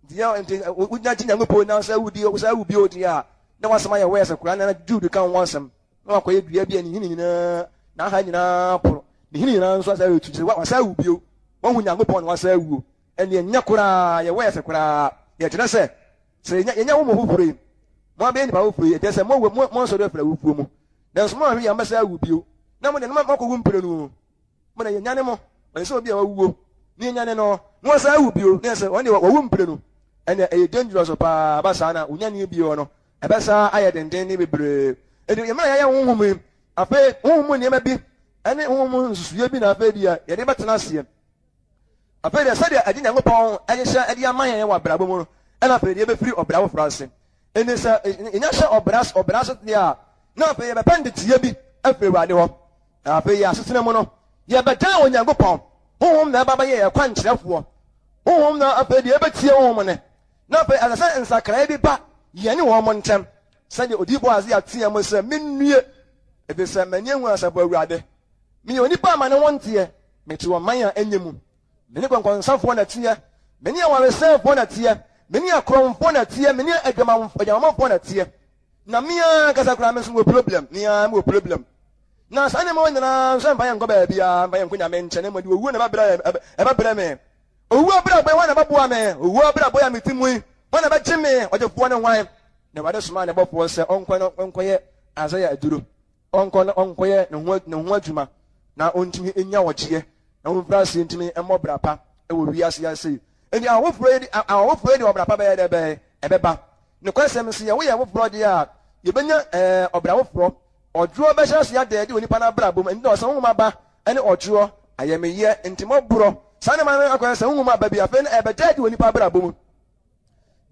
Nti yɛ nti wogyina gye Nyankopɔn na sɛ awu deɛ sɛ awu bio deɛ a na wasɛm ayɛ wɛɛsɛ koraa na Jude ka ho asɛm na wakɔyɛ dua bi a ne hini nyinaa na aha nyinaa poro ne hini nyinaa nso asɛ retu sɛ wasa awu bio. Wahu Nyankopɔn na wasa awuo. Ɛnneɛ nyɛ koraa yɛ wɛɛsɛ koraa. Yɛkyerɛ sɛ sɛ yɛnya yɛnya wo mo foforɔ yi mo abɛyɛ nipa foforɔ yi ɛkyerɛ sɛ mo mo mo nsɔre afiri awufoɔ mu. Nanso moanhwɛ yie ammɛsan awu bio, na mo deɛ, na moakɔwu mprenu. Mo deɛ, yɛnyane mo, ɛsɛ sɛ obi a wawuo na yɛnyane no na wasan awu bio, na ɛsɛ wɔn deɛ wɔwu mprenu. Ɛnna ɛyɛ dangerous paa, ba saa na wonyane bio no, ɛbɛsan ayɛ denden ne bebree. Enti yɛn mmerɛ a yɛayɛ honhom yi, afei honhom mu nneɛma bi ne honhom mu nsusuiɛ bi na afei deɛ yɛde bɛtena aseɛ. Afei deɛ sɛdeɛ ɛde Nyankopɔn hyehyɛ de ama yɛn wɔ abrabɔ mu no, ɛna afei deɛ yɛbɛfiri ɔbra foforɔ ase. Enti sɛ yɛnya hyɛ ɔbra ɔbra ase deɛ a, na afei yɛbɛpɛ nteteeɛ bi afiri Awurade hɔ. Na afei yɛn asetena mu no, yɛbɛgyaa Onyankopɔn. Honhom na ɛba bɛyɛ yɛn kwankyerɛfoɔ. Honhom na afei deɛ yɛbɛtie Honhom no. Na afei ɛsɛ sɛ nsakraeɛ bi ba yɛne wɔn ntam. Sɛdeɛ odiyifoɔ Isaiah teaa mu sɛ, Mennue, ɛfiri sɛ m'ani ahu asafo Awurade. Meyɛ onipa a m'ane ho nteɛ, mete ɔman a ɛnyɛ mu. Me ne nkɔnkɔnsafoɔ na ɛteɛ, me ne awaresɛefoɔ na ɛteɛ, me ne akorɔmfoɔ na ɛteɛ, me ne adwamammɔfoɔ na ɛteɛ. Na me ara ankasa koraa me nso mewɔ problem, me ara mewɔ problem. Na saa nneɛma wɔ nyinaa nso ɛmfa yɛn nkɔ baabiara, ɛmfa yɛn nkɔ Nyame nkyɛn, na mmom ɛde owuo na ɛbɛbrɛ yɛn, ɛbɛbrɛ me. Owuo abrabɔ yi, hwan na ɛbɛboa me? Owuo abrabɔ yi a mete mu yi, hwan na ɛbɛgye me? Ɔgyefoɔ ne hwan? Na Awurade somaa ne bɔfoɔ sɛ ɔnkɔ na ɔnkɔyɛ Isaiah aduro. Ɔnkɔ na ɔnkɔyɛ ne ho ne ho adwuma na ɔntumi nya ɔgyeɛ na ɔmfiri aseɛ ntumi mmɔ bra pa wɔ wiase yi ase yi. Enti awofoɔ yi de awofoɔ yi de ɔbra pa bɛyɛ dɛ bɛn? Ɛbɛba. Nokwasɛm sɛ yɛwo yɛn foforɔ deɛ a, yɛbɛnya ɛɛ ɔbra foforɔ. Ɔdwoɔ bɛhyɛ aseɛ ada adi wɔ nipa no abrabɔ mu. Ɛnti na ɔsɛ honhom aba ne ɔdwoɔ, ayamyɛ, ntimmɔborɔ. Saa nneɛma no akɔyɛ sɛ honhom aba bi afei na ɛbɛda adi wɔ nipa abrabɔ mu.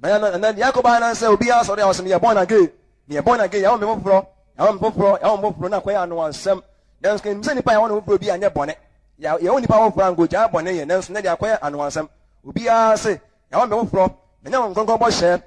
Na na na deɛ akɔba na sɛ obiara sɔre a ɔsɛ meyɛ born again, meyɛ born again, yɛawo me foforɔ, yɛawo me foforɔ, yɛawo me foforɔ, na akɔyɛ ano asɛm. Nanso ɛnim sɛ nipa yɛawo no foforɔ bi anyɛ bɔne. Yɛwo nipa foforɔ a nkogyaa bɔne yɛ, nanso na deɛ akɔyɛ ano asɛm. Obiara se yɛawo me foforɔ, manya wɔn kronkron bɔhyɛ,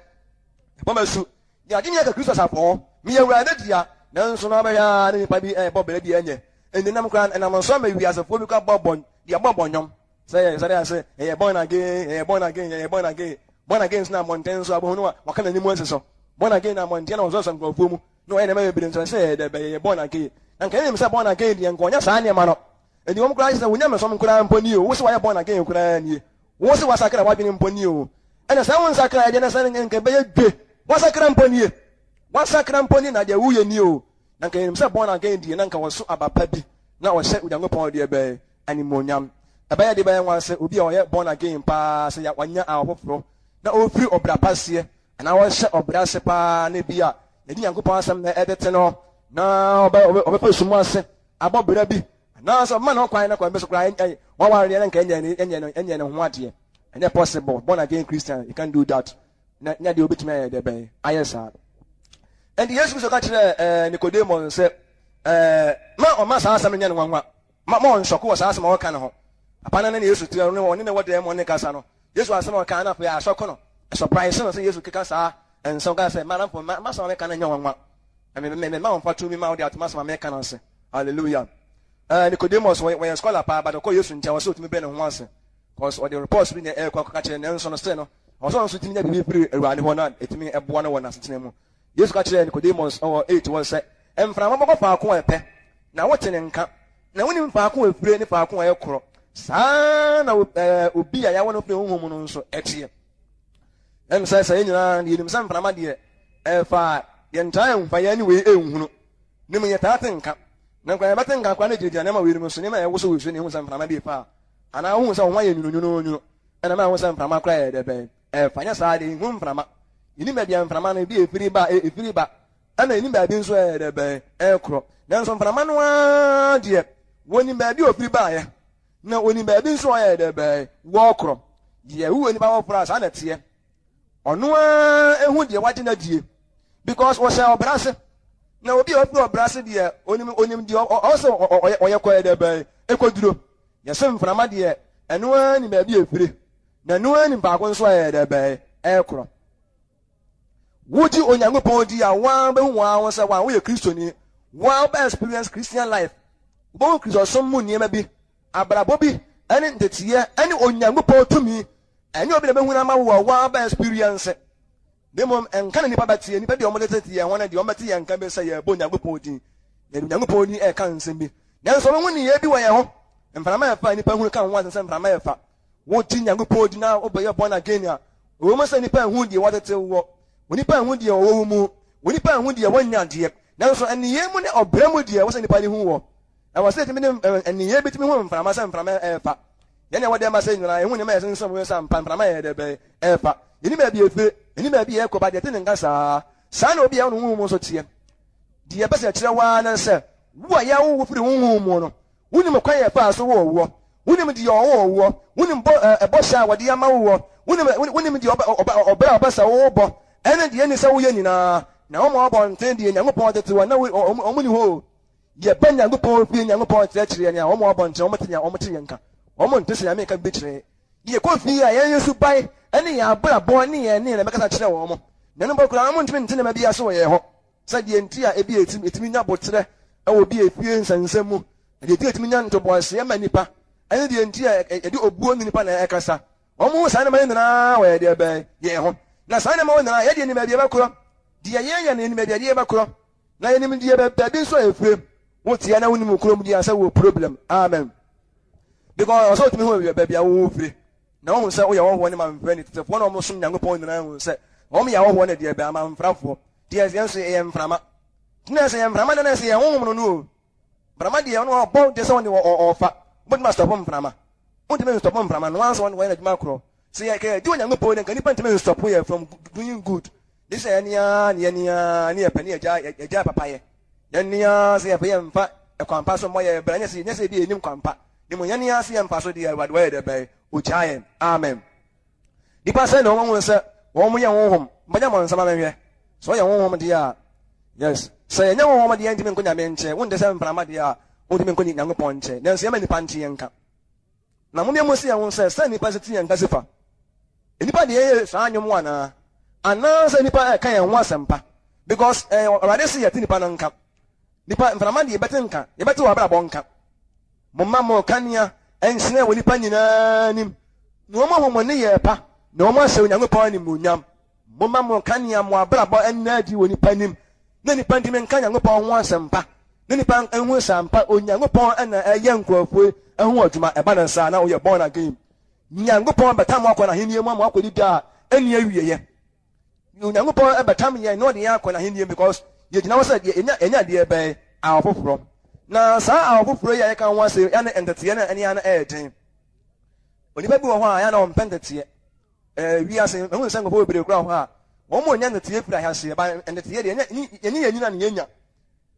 ɛbɔ m'asu, yɛagye me aka Kristo asafo ho, meyɛ Awurade dea. Nanso na ɔbɛhwɛ ara ne nipa bi ɛbɔ bra bi ɛnyɛ. Ɛnti nam koraa ɛnam nso ama wiasefoɔ bi kɔ abɔ bɔ deɛ bɔ bɔ nnwom. Sɛ yɛ sɔre ase, yɛyɛ born again, yɛyɛ born again, yɛyɛ born again. Born again nso na abɔnten nso abohu no a waka n'anim asi so. Born again na abɔnten na ɔsɔsɔ nkurɔfoɔ mu na ɔyɛ nneɛma bebree nso ɛsɛ yɛ dɛ bɛyɛ born again. Na nka yɛnim sɛ born again deɛ nka ɔnyɛ saa nneɛma no. Enti wɔn koraa sɛ wo nyamesom koraa mpo nie o, wo sɛ wayɛ born again koraa nie. Wo sɛ wasakra w'adwene mpo nie o. Ɛna sɛ wo nsakra ɛdeɛ na sɛ nka ɛbɛyɛ dwe. Wasakra mpo nie. Wasakra mpo nie na deɛ woyɛ nie o. Na nka yɛnim sɛ born again deɛ na nka wɔso aba pa bi na ɔhyɛ Onyankopɔn deɛ bɛyɛ animuonyam. Ɛbɛyɛ de bɛyɛ nwanwa sɛ obi a ɔyɛ born again paa sɛ wanya awo foforɔ na ɔfiri ɔbra pa seɛ anaa ɔhyɛ ɔbra ase paa na bi a yɛde Nyankopɔn asɛm na ɛtete no na ɔbɛfa sum ase abɔ bra bi anaasɛ ɔbɛma ne ho kwan na kwan bi so koraa waware deɛ na nka ɛnyɛ ne ho adeɛ. Ɛnyɛ possible. Born again Christian, you can't do that. Na nya deɛ obetumi ayɛ deɛ bɛn ayɛ saa. Ɛnti Yesu Kristo ka kyerɛɛ Nicodemus sɛ ma ɔma saa asɛm no nyɛ no nwanwa. Ma ma ɔnsɔko wɔ saa asɛm a ɔka no ho. Papa no ne Yesu te ɔne ɔne ne wɔ dan mu ɔne kasa no. Yesu asɛm a ɔka no afei asɔko no. Ɛsɔpraese no sɛ Yesu keka saa nsɛm ka sɛ madamfo ma m'asɛm a meka no nyɛ nwanwa. Na me me me ma wɔmfa tumi ma wode ato m'asɛm a meka no ase. Hallelujah. Nicodemus wɔyɛ scholar paa but ɔkɔ Yesu nkyɛn ɔsɛ otumi brɛ ne ho ase. Cause ɔde reports bi na ɛrekɔ akɔka kyerɛ nanso no sɛ no ɔsɛ ɔno nso tumi nya biribi firi Awurade hɔ na ɛtumi ɛboa no wɔ n'asetena mu. Yesu ka kyerɛɛ Nicodemus wɔ 8 hɔ sɛ mframa bɔkɔ faako a ɛpɛ na wote ne nka, na wonim faako a efire ne faako a ɛkorɔ. Saa na obi a yɛawo no firi honhom mu no nso ɛteɛ. Ɛm sɛ sɛ yɛn nyinaa yɛnim sɛ mframa deɛ ɛfa yɛntaa mfa yɛn ani wei nhunu, ne mu yɛtaa te nka. Na nkwa yɛbɛte nka koraa na gyinagyina nneɛma wei no mu so, nneɛma a ɛwoso woso na ehu sɛ mframa bi refa a, anaa wohu sɛ wo ho ayɛ nwunonwunonwuno, ɛna ma ɛho sɛ mframa koraa yɛ dɛ bɛn ɛfa. Nyɛ saa deɛ nhu mframa. Yɛnim baabi a mframa no ebi efiri ba, efiri ba. Ɛna yɛnim baabi nso ɛyɛ dɛ bɛn ɛkorɔ. Nanso mframa no ara deɛ, wɔnim baabi a ofiri baeɛ, na wɔnim baabi nso a ɔyɛ dɛ bɛn wɔkorɔ. Deɛ wowɔ nipa foforɔ a saa na ɛteɛ. Ɔno ara ehu deɛ wagye no adie because ɔhyɛ ɔbra ase. Na obi a ɔfiri ɔbra ase deɛ onim onim deɛ ɔwɔ sɛ ɔyɛ ɔyɛ kɔ yɛ dɛ bɛn ɛkɔduro. Yɛsɛ mframa deɛ ɛno ara nim baabi a efire na ɛno ara nim faako nso a ɛyɛ dɛ bɛn ɛkorɔ. Wogye Onyankopɔn di a, wo ara wobɛhu wo ara ho sɛ wo woyɛ Kristoni. Wo ara wobɛ experience Christian life. Wobɛhu Kristosom mu nneɛma bi, abrabɔ bi, ne nteteeɛ, ne Onyankopɔn tumi. Ɛnyɛ obi na ɛbɛhu no ama wo a, wo ara wobɛ experience. Na mmom, nka na nnipa bɛteɛ. Nnipa bi a wɔde tete yɛn ho no deɛ, wɔbɛte yɛn nka bi sɛ yɛrebɔ Onyankopɔn din. Yɛde Onyankopɔn din ɛreka nsɛm bi. Nanso wɔbɛhu nneyɛɛ bi wɔ yɛn ho. Mframa ɛfa a nnipa hunu ka ho asɛm sɛ mframa ɛfa. Wogye Nyankopɔn di na wobɛyɛ born again a, ɛwɔ mu sɛ nnipa nhu deɛ wɔtete woɔ, onipa nhu deɛ ɔwɔ wo mu, onipa nhu deɛ wɔnya deɛ, nanso nneyɛɛ mu ne ɔbrɛ mu deɛ ɛwɔ sɛ nnipa de hu wɔ. Ɛwɔ sɛ yɛtumi de nneyɛɛ bi tumi hu mframa sɛ mframa ɛrefa. Yɛn a ɛwɔ dɛm ase nyinaa, yɛhu nneɛma a ɛsensɛn mu sɛ ampa mframa yɛ dɛ bɛn ɛrefa. Yɛnim baabi a ɛfire, yɛnim baabi a ɛrekɔ, but yɛte ne nka saa. Saa na obi a ɛwɔ ne honhom mu nso teɛ. Deɛ yɛpɛ sɛ yɛkyerɛ wo ara ne sɛ, wo a yɛawo wo firi honhom mu no, Wonim kwan a ɛfaa so woo woɔ. Wonim deɛ ɔwoo woɔ. Wonim bɔ ɛ bɔhyɛ a wɔde ama woɔ. Wonim wonim deɛ ɔbɛ ɔbɛ ɔbrɛ a ɔpɛ sɛ wobɔ ɛne deɛ ɛnni sɛ woyɛ nyinaa. Na wɔn a wɔbɔ nten deɛ Nyankopɔn tete wɔn na wɔn wɔn nni hɔ o. Yɛba Nyankopɔn fie Nyankopɔn kyerɛkyerɛ yɛn a wɔn a wɔbɔ nten wɔn te nea wɔn te yɛn nka. Wɔn nte sɛ Nyame nka biribi kyerɛ yɛn. Yɛkɔ fie a yɛn suban ne yɛn abrabɔ ne yɛn nneyɛɛ na ɛbɛkasa kyerɛ wɔn. Na ɛno mpo koraa wɔn ntumi nte nneɛma bi ase wɔ yɛn hɔ. Sɛ deɛ nti a ebia yɛtumi yɛtumi nya aboterɛ wɔ obi a efie nsɛnsɛm mu, na deɛ nti a yɛtumi nya ntoboaseɛ ma nnipa, ɛne deɛ nti a yɛde obuo ne nnipa na ɛkasa. Wɔn hu saa nneɛma no nyinaa wɔ yɛn deɛ bɛn yɛn ho. Na saa nneɛma wɔ nyinaa yɛdeɛ nim baabi yɛbɛkorɔ. Deɛ yɛyɛ no yɛnim baabi a yɛde yɛbɛkorɔ. Na yɛnim deɛ baabi nso a yɛfire. Woteɛ na wonim wo kurom deɛ a sɛ wowɔ problem. Amen. Because ɔsɛ wotumi hu baabi a wowɔ fire. Na wɔhu sɛ woyɛ ɔhɔhoɔ ne mamfrani. Tetefoɔ na wɔsom Nyankopɔn nyinaa hu sɛ wɔn yɛ ahɔhoɔ ne deɛ bɛn amamfrafoɔ. Deɛ yɛn nso yɛyɛ mframa. Nti na sɛ yɛ mframa deɛ na sɛ yɛ honhom no no o. Mframa deɛ ɔno ɔbɔ deɛ sɛ ɔne ɔfa. Wobɛtumi asitɔpo mframa. Wontumi nsitɔpo mframa no ansa ɔne wɔyɛ n'adwuma korɔ. Sɛ yɛ kɛ di Onyankopɔn ni nka nipa ntumi nsitɔpo yɛ from doing good. Ne sɛ yɛne ara ne yɛne ara ne yɛpɛ ne yɛgya yɛgya papayɛ. Yɛne ara sɛ yɛpɛ yɛmfa ɛkwan pa so mmɔ yɛ bra nyɛ sɛ nyɛ sɛ ebi yɛnim kwan pa. Ne mu yɛne ara sɛ yɛmfa so deɛ Awurade wɔyɛ dɛ bɛn ogyaa yɛn. Amen. Nnipa sɛn na wɔn sɛ wɔn yɛ honhom? Mbɛnya mo nsɛm amehwɛ. Sɛ ɔyɛ honhom deɛ a, yes. Sɛ yɛnyɛ honhom deɛ ntumi nkɔ Nyame nkyɛn. Wonte sɛ mframa deɛ a, wontumi nkɔ Nyankopɔn nkyɛn. Nanso yɛma nnipa nte yɛn nka. Na mom yɛmmɔ si yɛn ho sɛ, sɛ nnipa si te yɛn nka si fa. Nnipa deɛ yɛyɛ saa nnwom anaa? Anaa sɛ nnipa ɛka yɛn ho asɛmpa? Because eh, Awurade se yɛte nnipa no nka. Nnipa, mframa deɛ yɛbɛte nka, yɛbɛte wɔ abrabɔ nka. Momma mo kanea nhyerɛn wɔ nnipa nyinaa anim, na wɔahu mo nneyɛɛ pa. Na wɔn ahyɛ Onyankopɔn animuonyam. Momma mo nkanea mo abrabɔ nna adi wɔ nnipa anim, na nnipa ntumi nka Nyankopɔn ho asɛmpa, na nnipa nhu sɛ ampa Onyankopɔn na ɛyɛ nkurɔfoɔ yi ho adwuma. Ɛba no saa na woyɛ born again. Nyankopɔn bɛtam wo akɔ n'ahennie mu ama woakɔdi da a ɛnni awieɛ. Onyankopɔn bɛtam yɛn na ɔde yɛn akɔ n'ahennie mu because yɛgyina hɔ sɛ yɛnya yɛnya deɛ bɛn awo foforɔ. Na saa awo foforɔ yi a yɛka ho asɛm yɛ ne nteteɛ no ɛne ano ɛyɛ den. Onipa bi wɔ hɔ a yɛ na ɔmpɛ nteteɛ. Ɛɛ wiase mehu sɛ nkurɔfoɔ bebree koraa wɔ hɔ a wɔn mu nya nteteɛ firi ahaseɛ ba nteteɛ deɛ ɛnyɛ yɛn nyina na yɛnya.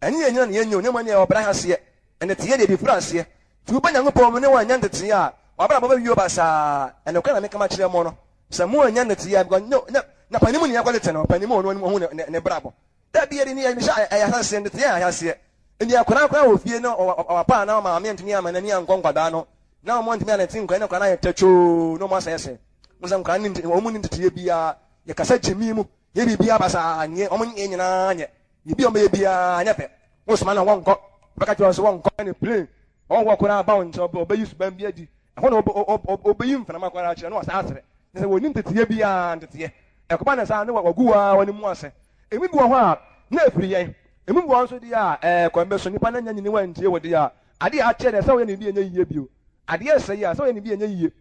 Ɛnyɛ yɛn nyina na yɛnya o, na mmom ɛneɛ ɔbrɛ ahaseɛ. Nteteɛ deɛ ɛde firi aseɛ. Nti woba Nyankopɔn mu ne woannya nteteɛ a, w'abrabɔ bɛwie wo basaa. Ɛnokorɛ na meka makyerɛ mo no, sɛ moannya nteteɛ a, because na, na panin mu ne yɛkɔ tete no, panin mu ɔno anim ɔhu ne, ne brabɔ. Da bi ɛde ne yɛ, mehyɛ ɛyɛ ahaseɛ, nteteɛ yɛ ahaseɛ. Nti akwadaa koraa wɔ fie na ɔwapa anaa ɔmaame antumi amma n'ani ankɔ nkwadaa no, na wɔn antumi anete nkwadaa, na nkwadaa no ayɛ tɛkyoo, na wɔn asɛesɛe. Mo sɛ nkwadaa no, wɔn nni nteteɛ biara, yɛkasa gyimii mu, yɛ biribiara basaa, nyɛ, wɔn nyɛ nyinaa nyɛ. Biribi a wɔbɛyɛ biara nyɛ fɛ. Wosoma no a, wɔnkɔ. Wobɛka kyerɛ wɔn sɛ wɔnkɔ ne plane. Ɔhɔhoɔ koraa ba wo nkyɛn, ɔbɛyi suban bi adi. Ɛhɔ na ɔbɛyi mframa koraa akyerɛ na wasan asere. Kyerɛ sɛ wɔnni nteteɛ biara, nteteɛ. Ɛkɔba no saa na wɔagu wɔn ara wɔn mu ase. Emu bi wɔ hɔ a, na ɛfiri yɛn. Emu bi wɔ hɔ nso deɛ a, ɛɛ, kwan bi so nnipa no anya nyini wɔantie wo deɛ a, adeɛ a akyɛ deɛ sɛ woyɛ no bi a ɛnyɛ yie bio. Adeɛ sɛe a, sɛ woyɛ no bi a ɛnyɛ yie.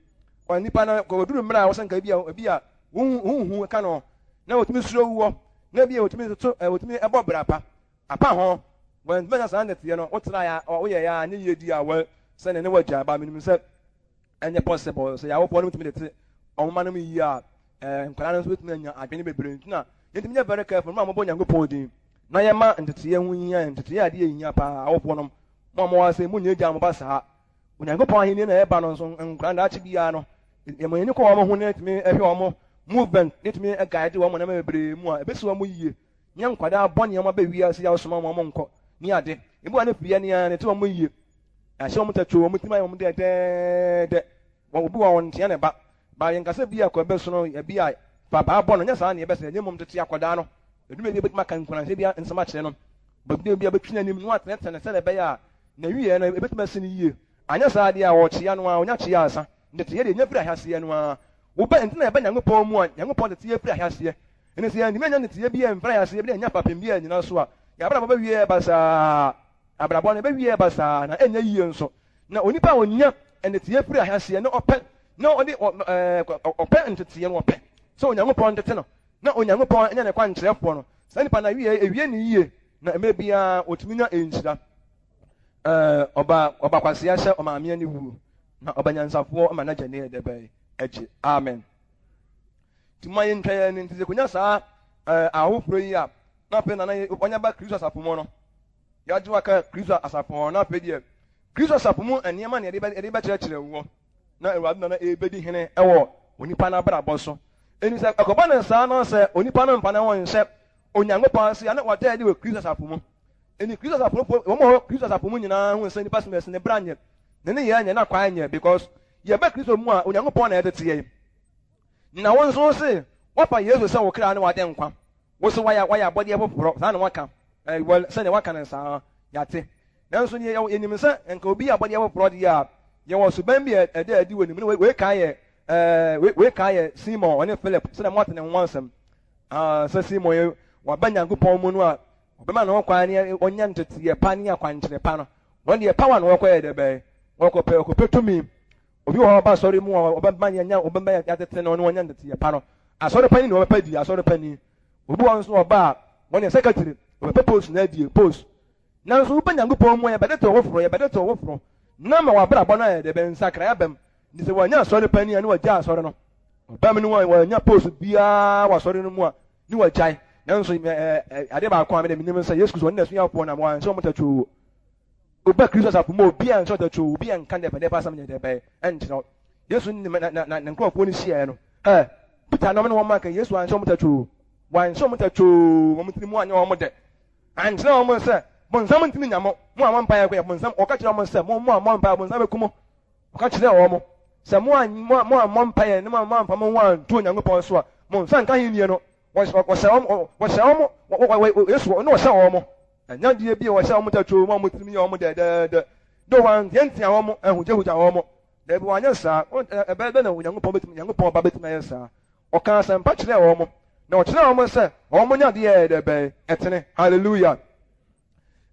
Kwan nnipa no, wɔduru mmerɛ a wɔsɛ nka ebi a, ebi a wo hu ka no, na wɔtumi suro woɔ. Na ebia wɔtumi toto ɛ wɔtumi bɔ bra pa apa ho. Wɔantumi anya saa nteteɛ no, wotraeɛ a woyɛeɛ a anyɛ yie di a wɔ sɛdeɛ ne wagyae ba. Menim sɛ ɛnyɛ possible sɛ yɛn awofoɔ no tumi tete wɔn mma no yie a ɛɛ nkwadaa no nso bɛtumi anya adwene bebree nti na yɛntumi nyɛ very careful mo a mobɔ Nyankopɔn din na yɛma nteteɛ ho hia yɛn. Nteteɛ yɛ adeɛ hia paa awofoɔ nom mo a mowɔ ase monyɛ gya mo ba saa. Onyankopɔn Ahenni na ɛreba no nso, nkwadaa daakye biara no, yɛma yɛn ani kɔ wɔn ho na yɛtumi hwɛ wɔn movement, na yɛtumi guide wɔn nneɛma bebree mu a, ɛbɛsi wɔn yie. Nyɛ nkwadaa bɔne a wɔaba wiase yi a wosoma wɔn wɔn nkɔ ne ade. Ebi wɔ ne firi yɛn ara na ɛte wɔn yie. Yɛahyɛ wɔn tatoo, wɔn tirim ayɛ wɔn dɛdɛɛdɛ. Wɔn obi wɔ wɔn ntea ne ba. Ba yɛn kasa bi a kɔ ɛbɛso no, ebi a fa baa bɔ no, nyɛ saa na yɛbɛsɛ, na mmom tete akwadaa no. Edwuma bi a ebɛtumi aka nkuranhyɛ bi nsɛm akyerɛ no. Baabi bi a bɛtwi n'anim na watenetene sɛdeɛ ɛbɛyɛ a N'awieɛ no, ɛbɛtumi asi no yie. Anyɛ saa deɛ a, ɔrekyea no ara, ɔnya kyea ansa. Nteteeɛ deɛ, ɛnya firi ahyɛaseɛ no ara. Woba, ɛnti na yɛba Nyankopɔn mu a, Nyankopɔn tete yɛ firi ahyɛaseɛ. Ɛnti sɛ yɛantumi annya nteteeɛ biara amfiri ahyɛaseɛ bi na yɛannya fapem bi annyina so a, yɛn abrabɔ bɛwie basaa. Abrabɔ no, ɛbɛwie basaa, na ɛnyɛ yie nso. Na onipa a ɔnya nteteeɛ firi ahyɛaseɛ na ɔpɛ, na ɔde, ɔ, ɛɛ, ɔpɛ nteteeɛ no, ɔpɛ sɛ Onyankopɔn ntete no, na Onyankopɔn nyɛ ne kwankyerɛfoɔ no, saa nipa no awieɛ, ɛwie no yie. Na mmerɛ biara wɔtumi nya nhyira. Ɛɛ ɔba ɔba kwasea hyɛ ɔmaame ani wuo, na ɔba nyansafoɔ ma n'agya ni ɛdɛ bɛn agye. Amen. Nti mo ayɛ ntwa yɛn ani nti sɛ konya saa ɛɛ ahoforɔ yi a na afei nana ɔnya ba Kristo asafo mu no yɛagye waka Kristo asafo hɔ na afei deɛ Kristo asafo mu nneɛma na yɛde bɛkyerɛkyerɛ woɔ na Awurade nana ɛbɛdi hene ɛwɔ onipa no abrabɔ so. Ɛni sɛ ɛkɔba ne saa no sɛ onipa no mfa ne ho nhyɛ Onyankopɔn ase a na wɔda adi wɔ Kristo asafo mu. Enti Kristo asafo no fo, wɔn a wɔwɔ Kristo asafo mu nyinaa hu sɛ nipa sɛmɛsi ne bra nyɛ, ne nneyɛɛ nyɛ, n'akwan nyɛ because yɛba Kristo mu a Onyankopɔn na ɛtete yɛn. Na wo nso wo se woafa Yesu sɛ wo kra ne w'adenkwa. Wo se woayɛ woayɛ abɔdeɛ foforɔ, saa na wɔka. Eh, well, sɛdeɛ wɔaka no saa, yɛate. Nanso neɛ yɛnim sɛ nka obi yɛ abɔdeɛ foforɔ deɛ a, yɛwɔ suban bi a ɛda adi wɔ ne mu. Ne wei kan yɛ, eh, wei kan yɛ Simon, ɔne Philip, sɛdeɛ moate ne ho asɛm. Ah, sɛ Simon yi waba Nyankopɔn mu no a, ɔbɛma ne ho kwan ne ɔnya nteteɛ pa ne akwankyerɛ pa no. Wɔn deɛ power na wɔkɔyɛ dɛ bɛn? Wɔkɔpɛ wɔkɔpɛ tumi. Obi wɔ hɔ ɔba asɔre mu a ɔbɛma yɛnya ɔbɛma yɛatete no ne ɔnya nteteɛ pa no. Asɔre panyin na ɔbɛpɛ di asɔre panyin. Obi wɔ hɔ nso ɔba a wɔn yɛ secretary ɔbɛpɛ post na adie post. Nanso woba Nyankopɔn mu a yɛbɛtete wo foforɔ yɛbɛtete wo foforɔ na ma w'abrabɔ no ayɛ dɛ bɛn nsakrae aba mu. Nti sɛ wɔanya asɔre panyin a ne wɔagya asɔre no. Ɔbam no wɔanya post biara wɔ asɔre no mu a ne wɔagyae. Nanso adeɛ baako a mede menim sɛ Yesu Kristo ɔne n'asuafoɔ nam wɔanhyɛ wɔn tatwoo. Woba Kristo asafo mu obi anhyɛ ɔtatwoo, obi anka dɛbɛdɛbɛ asɛm nyɛ dɛbɛn ɛnkyerɛ wo. Yesu ne na ne nkurɔfoɔ no hyiaeɛ no, ɛ Peter nom ne wɔn aka Yesu anhyɛ wɔn tatwoo. Wɔanhyɛ wɔn tatwoo, wɔn tiri mu anyɛ wɔn dɛ. Ankyerɛ wɔn sɛ bonsam ntumi nya mo, mo a mo mpaeɛ kɔ yɛ bonsam. Ɔka kyerɛ wɔn sɛ mo mo a mo mpaeɛ bonsam bɛku mo. Ɔka kyerɛɛ wɔn sɛ, Mo a moammɔ mpaeɛ na moamfa mo ho anto Onyankopɔn so a, mo nsa nka ahennie no. Wɔhyɛ wɔn, wɔhyɛ wɔn, Yesu ne ɔhyɛ wɔn. Ɛnyɛ adeɛ bi a wɔhyɛ wɔn tatwoo ma wɔn tirim yɛ wɔn dɛdɛɛdɛ. Do wɔanteantea wɔn, ahugyahugya wɔn. Dabi, wɔanyɛ saa. Ɛbɛyɛ dɛn na Onyankopɔn bɛtumi, Onyankopɔn Ba bɛtumi ayɛ saa? Ɔkaa asɛmpa kyerɛɛ wɔn, na ɔkyerɛɛ wɔn sɛ wɔnyɛ adeɛ a ɛyɛ dɛ bɛn? Ɛtene. Hallelujah.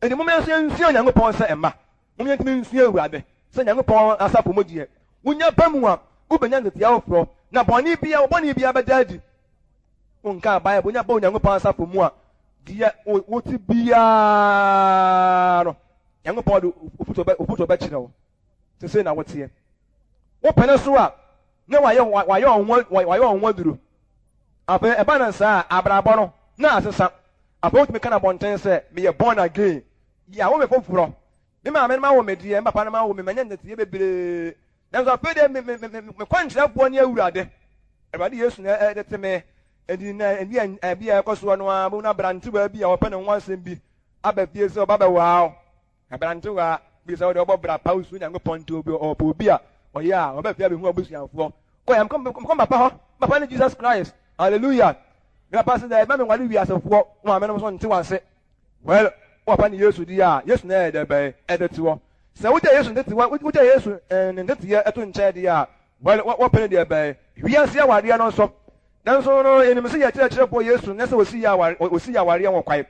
Enti momma yɛn nso yɛnsua Onyankopɔn sɛ mma. Momma yɛntumi nsua Awurade sɛ Nyankopɔn asafo mu deɛ. Wonya ba mu a, wobɛnya nteteɛ afoforɔ, na bɔne biara, wo bɔne biara bɛda adi. Wonkaa Bible, wonya ba Onyankopɔn asafo mu a, deɛ wote biara no, Nyankopɔn de ofotuo bɛkyerɛ wo. Sɛ sei na woteɛ. Wopene so a, na wayɛ wayɛ wɔn ho aduro. Afei ɛba no saa a, abrabɔ no na asesa. Afei wotumi ka no abɔnten sɛ, Meyɛ born again. Yɛawo me foforɔ. Me maame no awo me deɛ, me papa no awo me, manya nteteeɛ bebree. Nanso afei deɛ, me, me, me, me kwankyerɛfoɔ ne Awurade. Awurade Yesu na ɛtete me. Enti na ɛbi a ɛbi a ɛkɔ soɔ no ara, wobɛhu no aberantewaa bi a ɔpɛ ne ho asɛm bi aba fie sɛ ɔba bɛwaa wo. Aberantewaa bi sɛ wode ɔbɔ bra pa wosuro Nyankopɔn nti obi ɔpɛ obi a ɔyɛ a ɔba fie abɛhu abusuafoɔ. Kɔ yɛ mekɔ papa hɔ. Papa ne Jesus Christ. Hallelujah. Me papa sɛ dɛ ma me nware wiasefoɔ. Wo maame nom nso nte wase. Well, wo papa ne Yesu di a, Yesu na ɛyɛ dɛ bɛn ɛde te hɔ. Sɛ wogya Yesu ntete wogya Yesu ne nteteɛ ɛto nkyɛn deɛ a, well, wɔpɛ ne deɛ bɛn wiase awareɛ no nso. Nanso no, yɛnim sɛ yɛ kyerɛkyerɛfoɔ Yesu nyɛ sɛ ɔsi yɛ aware ɔsi yɛ awareɛ wɔ kwae.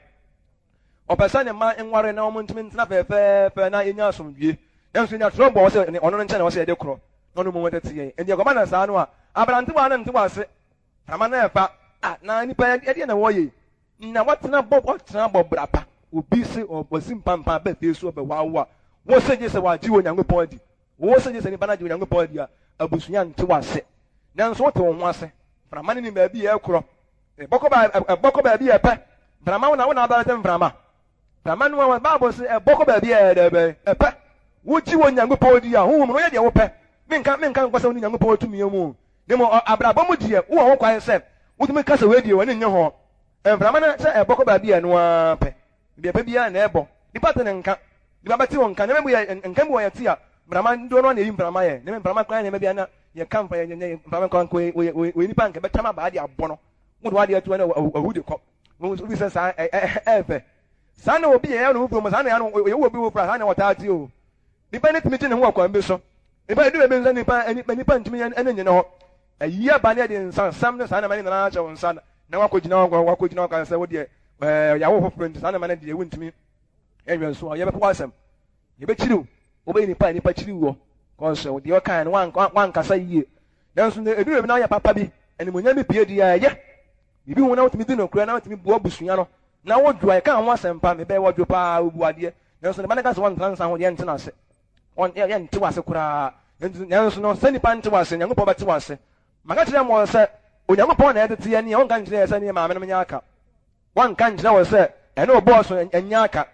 Ɔpɛ sɛ ne mma nware na wɔn ntumi ntena fɛɛfɛɛfɛ na yɛnya asomdwie. Nanso yɛnya trɔbɔ wɔ sɛ ɔno no nkyɛn na ɛwɔ sɛ yɛde korɔ na ɔno mmom tete yɛn. Enti ɛkɔba no saa no a, aberantewaa no nte wase, mframa no ɛfa, a na nipa ɛdeɛ na wɔyɛ yi. Na watena bɔ watena bɔ bra pa. Obi se ɔsi mpampa bɛ fie so ɔbɛwa wo a, wo se gye sɛ wagye Onyankopɔn adi. Wo se gye sɛ nipa no agye Onyankopɔn adi a, abusua nte wase. Nanso wote wo ho ase. Mframa no nim baabi a ɛkorɔ. Ɛbɔ kɔ ɛbɔ kɔ baabi a ɛpɛ. Mframa wo na wo na abɛrɛ mframa. Mframa no a Bible se ɛbɔ kɔ baabi a ɛdɛ bɛn ɛpɛ. Wogye wɔ Nyankopɔn di a, honhom no woyɛ deɛ wopɛ. Menka menka nkɔ sɛ wo ne Nyankopɔn tumi mu. Na mmom abrabɔ mu deɛ wowɔ ho kwan sɛ wotumi ka sɛ wei deɛ w'ani nnye ho. Mframa no sɛ ɛbɔ kɔ baabi a ɛno ara pɛ. Baabi a ɛpɛ biara na ɛbɔ. Nnipa te ne nka. Nnipa bɛte wo nka. Nneɛma bi yɛ nka bi wɔ yɛte a mframa dodoɔ no ara na ɛyi mframa yɛ. Nneɛma mframa koraa nneɛma bi a na yɛka mfa yɛ mframa nka nka wɔyɛ nipa nka bɛtam abaa de abɔ no. Wode w'adeɛ ato hɔ na awu de kɔ. Wobi sɛ saa ɛɛfɛ. Saa na obi yɛ no foforɔ mu saa na yɛ no yɛ obi foforɔ saa na wɔtaa te o. Nipa no tumi gye ne ho wɔ kwan bi so. Nipa edu baabi nso nipa nipa nipa ntumi ɛne nyina hɔ. Ayi aba ne ɛde nsa nsɛm ne saa nneɛma no nyinaa ahyɛ wo nsa na wakɔgyina hɔ wakɔgyina hɔ kan sɛ wo deɛ ɛɛ yɛawo foforɔ nti saa nneɛma no deɛ wontumi ɛnwɛn so a yɛbɛpo w'asɛm. Yɛbɛkyiri wo. Wobɛyɛ nipa a nipa kyiri woɔ. Kɔsɛ deɛ ɔkaeɛ no wankasa yie. Nanso edu baabi na woyɛ papa bi, animuonyam bi pue deɛ a ɛyɛ. Biribi ho na wotumi di nokorɛ na wotumi boa abusua no na wodwo a yɛka ho asɛmpa mebɛyɛ wɔdwo paa wobu adeɛ nanso ne ba no ka sɛ wɔntena nsa ho deɛ yɛnte no ase yɛnte wase koraa nanso no sɛ nipa nte wase Nyankopɔn bɛte wase maka kyerɛ mo sɛ Onyankopɔn na ɛtete yɛn ne ɔnka nkyerɛ yɛ sɛ ne maame no nyɛ aka wɔnka nkyerɛ wɔ sɛ ɛne ɔbɔɔso nyɛ aka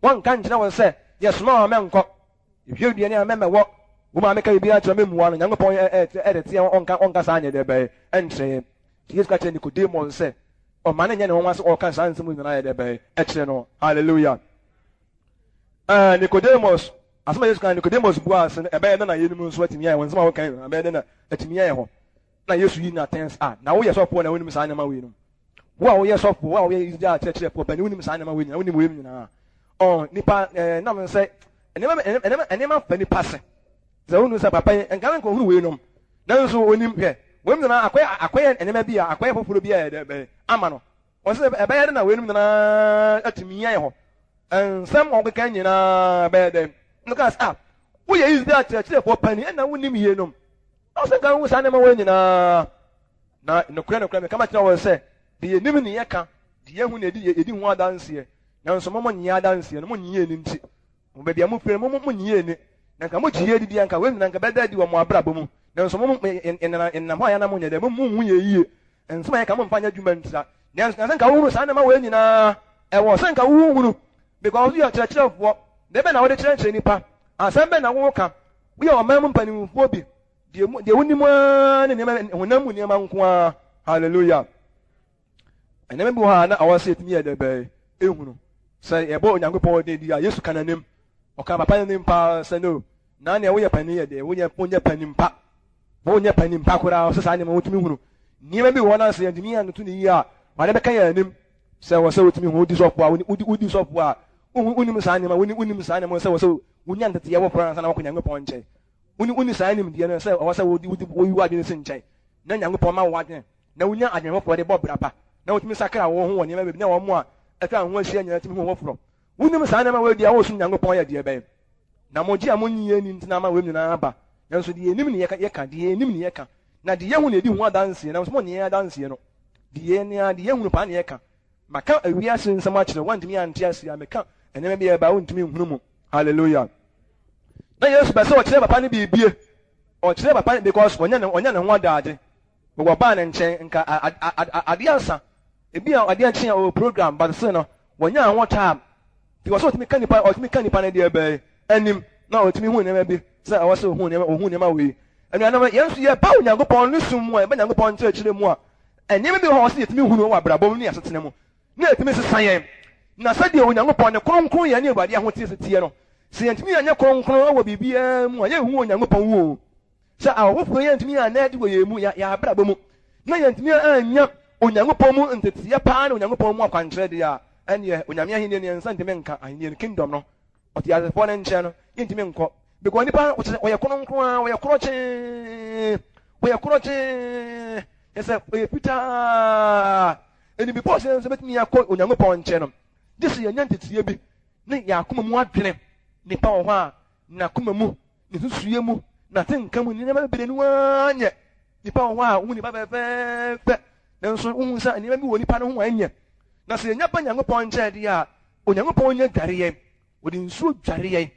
wɔnka nkyerɛ wɔ sɛ yɛsoma wɔn mɛnkɔ Ehwie dua ne a mɛmɛ wɔ. Wo maame ka biribiara kyerɛ memmua no. Nyankopɔn ɛde teɛ ɔnka ɔnka saa nyɛ dɛ bɛyɛ ɛnkyerɛ yɛn. Nti Yesu ka kyerɛ Nikodemo sɛ ɔma no nyɛ ne nwanwa sɛ ɔka saa nsɛm nyinaa yɛ dɛ bɛyɛ ɛkyerɛ no. Hallelujah. Ɛɛ Nicodemus, asɛm a Yesu ka Nicodemus buaa sɛ ɛbɛyɛ dɛ na yɛn nso atumi ayɛ wɔn nsɛm a wɔka nyinaa ɛbɛyɛ dɛ na atumi ayɛ hɔ. Na Yesu yi no atɛn sɛ, ah, na woyɛ sɔfoɔ na wonim saa nneɛma wei nom. Wo a woyɛ sɔfoɔ, wo a woyɛ Israel kyerɛkyerɛfoɔ panin, wonim saa nneɛma wei nyinaa, wonim wei nyinaa. Ɔn, nipa, ɛɛ, nam sɛ, nneɛma, nneɛma, nneɛma fa nipa se. Sɛ wonu sɛ papa yi, nka nka ohunu wei nom. Nanso onim, hwɛ, wei nyinaa akɔyɛ, akɔyɛ nneɛma bi a, akɔyɛ foforɔ bi a ɛdɛ bɛn ama no. Ɔsɛ ɛbɛyɛ dɛ na weinom nyinaa atumi ayɛ hɔ. Nsɛm a wɔkeka nyinaa bɛyɛ dɛn? No kaa sɛ, ah, woyɛ Israel kyerɛkyerɛfoɔ panin ɛna wonim yeinom. Na ɔsɛ nka wohu saa nneɛma wei nyinaa. Na nokorɛ nokorɛ meka makyerɛ wɔn sɛ, deɛ yɛnim ne yɛka, deɛ yɛhu ne yɛdi ho adanseɛ, nanso mo monnye adanseɛ no, monnye yɛn nti. Mo baabi a mofiri no, mo monnye yɛn ni. Na nka mogye yɛn di a, nka wei nyinaa nka bɛda adi wɔ mo abrabɔ mu. Nanso mo yɛnam hɔ a yɛnam nyɛ dɛ, monhu yɛn yie. Nsɛm a yɛka momfa nyɛ adwuma ntira. Nanso na sɛ nka wohunu saa nneɛma wei nyinaa, ɛwɔ sɛ nka wohunu. Because woyɛ ɔkyerɛkyerɛfoɔ, deɛ bɛn na wode kyerɛkyerɛ nnipa? Asɛm bɛn na woka? Woyɛ ɔman mu mpanimfoɔ bi, deɛ mu deɛ wonim ara ne nneɛma honam mu nneɛma nko ara. Hallelujah. Nneɛma bi wɔ hɔ a na ɛwɔ sɛ yɛtumi yɛ dɛ bɛn ehunu. Sɛ yɛbɔ Onyankopɔn din di a, Yesu ka n'anim. Ɔka papa n'anim paa sɛ no, na nea woyɛ panin yɛ deɛ wonyɛ wonyɛ panin pa. Wonyɛ panin pa koraa sɛ saa nneɛma wotumi hunu. Nneɛma bi wɔ hɔ na sɛ yɛntumi antoto ne yie a, wɔde bɛka yɛn anim. Sɛ wɔ sɛ wotumi hu wodi sɔfo a wodi wodi sɔfo a wonim saa nneɛma wonim saa nneɛma sɛ wɔ sɛ wonya nteteɛ wɔ koraa ansa na wakɔ Nyankopɔn nkyɛn. Woni woni saa nimdeɛ no sɛ ɔwɔ sɛ wodi wodi woyi w'adwene si nkyɛn na Nyankopɔn ma wo adwene. na wonya adwene foforɔ de bɔ bra pa, na wotumi sakra wɔn ho wɔ nneɛma bebree na wɔn a atwa wɔn ho ahyia nyinaa tumi hu wɔn foforɔ. Wonim saa nneɛma wei deɛ wɔresom Nyankopɔn yɛ deɛ bɛn? Na mo gye a monnye anni nti na ama wei nyinaa aba. Nanso deɛ yɛnim ne yɛka, yɛka, deɛ yɛnim ne yɛka, na deɛ yɛhu na yɛdi ho adanseɛ, nanso monnye yɛn adanseɛ no. Deɛ yɛn ara, deɛ yɛhunu paa na yɛka. Maka ewiase nsɛm akyerɛ wo, woantumi ante aseɛ a, meka nneɛma bi a ɛba a wontumi nhunu mu. Hallelujah. Na Yesu pɛ sɛ ɔkyerɛ papa no biribie. Ɔkyerɛ papa no because ɔnyɛ ne, ɔnyɛ ne ho adaade. Wɔbaa ne nkyɛn, nka adeɛ asa. Ebi a adeɛ nkye a ɔwɔ program, but still no, wɔnyaa ho time. Because ɔtumi ka nipa, ɔtumi ka nipa no deɛ bɛn anim, na ɔtumi hu nneɛma bi sɛ ɛwɔ sɛ ohu nneɛma, ohu nneɛma wei. Anuanom, yɛn nso yɛba Onyankopɔn ne som mu a, yɛba Nyankopɔn nkyerɛkyerɛ mu a, nneɛma bi wɔ hɔ a ɔsɛ yɛtumi hunu wɔ abrabɔ mu ne asetena mu, na ɛtumi sesa yɛn. Na sɛdeɛ Onyankopɔn ne kronkronyɛ ne Awurade ahoteɛ si teɛ no, sɛ yɛntumi anyɛ kronkron wɔ biribiara mu a, yɛnhu Onyankopɔn wu o. Sɛ awofo yɛantumi anna adi wɔ yɛn mu, yɛn abrabɔ mu, na yɛantumi annya Onyankopɔn mu nteteɛ paa ne Onyankopɔn mu akwankyerɛ deɛ a, ɛnneɛ Onyame ahennie no yɛn nsa ntumi nka, ahennie no, kingdom no, ɔteasefoɔ no nkyɛn no, yɛntumi nkɔ. Because nipa no, wɔyɛ kronkron ara, wɔyɛ korɔkyee, wɔyɛ korɔkyee, kyerɛ sɛ wɔyɛ fitaa. Ɛnni before sɛ yɛn nso bɛtumi akɔ Onyankopɔn nkyɛn no, gye sɛ yɛnya nteteɛ bi ne yɛn akoma mu adwene. Nipa wɔ hɔ a, n'akoma mu, ne nsusuiɛ mu, n'atenka mu, ne nneɛma bebree no ara nyɛ. Nipa wɔ hɔ a, wohu nipa fɛfɛɛfɛ, nanso wohu sɛ nneɛma bi wɔ nipa no ho a ɛnyɛ. Na sɛ yɛnya ba Nyankopɔn nkyɛn deɛ a, Onyankopɔn nya dware yɛn. Ɔde nsuo dware yɛn.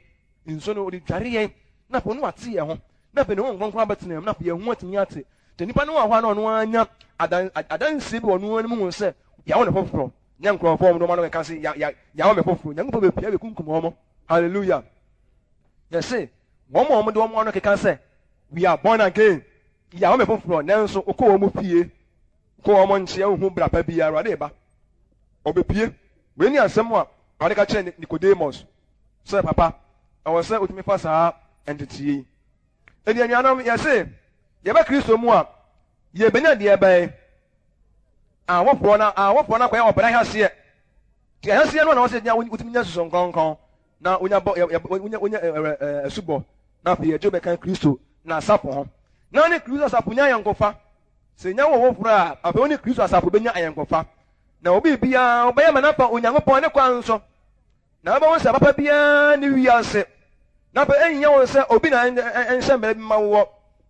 Nsuo no, ɔde dware yɛn, na afei ɔno ate yɛn ho, na afei ne Honhom Kronkron abɛtena yɛn mu, na afei yɛn ho atumi ate. Sɛ nipa no wɔ hɔ a na ɔno ara nya adan, adanseɛ bi wɔ ɔno ara mu hu sɛ yɛawo no foforɔ. Nyɛ nkurɔfoɔ a wɔn de wɔn ano keka sɛ, ya, ya, yɛawo me foforɔ. Nyankopɔn bɛpia bɛkunkum wɔn. Hallelujah. Yɛse wɔn a wɔde wɔn ano keka sɛ we are born again, yɛawo me foforɔ, nanso wokɔ wɔn fie, wokɔ wɔn nkyea, wohu bra pa biara, Awurade reba. Ɔbɛpie. Wei ne asɛm a Awurade ka kyerɛɛ Nicodemus sɛ, papa, ɛwɔ sɛ wotumi fa saa nteteɛ yi. Enti anuanom, yɛse yɛba Kristo mu a, yɛbɛnya deɛ bɛn? Awofoɔ no, awofoɔ no akɔyɛ ɔbra ahyɛseɛ. Nti ahyɛseɛ no na wɔsɛ gyina wotumi nya susu nkɔnkɔn na wonya bɔ wonya wonya asubɔ na afei yɛgye bɛka Kristo na asafo ho. Na ne Kristo asafo nya ayɔnkofa. Sɛ nya wɔ foforɔ a, afei wo ne Kristo asafo bɛnya ayɔnkofa. Na obi biara wobɛyɛ ma no afa Onyankopɔn ne kwan so. Na wobɛhu sɛ papa biara nni wiase, na afei ɛnhia wo sɛ obi na ɛnhyɛ mmara bi ma woɔ,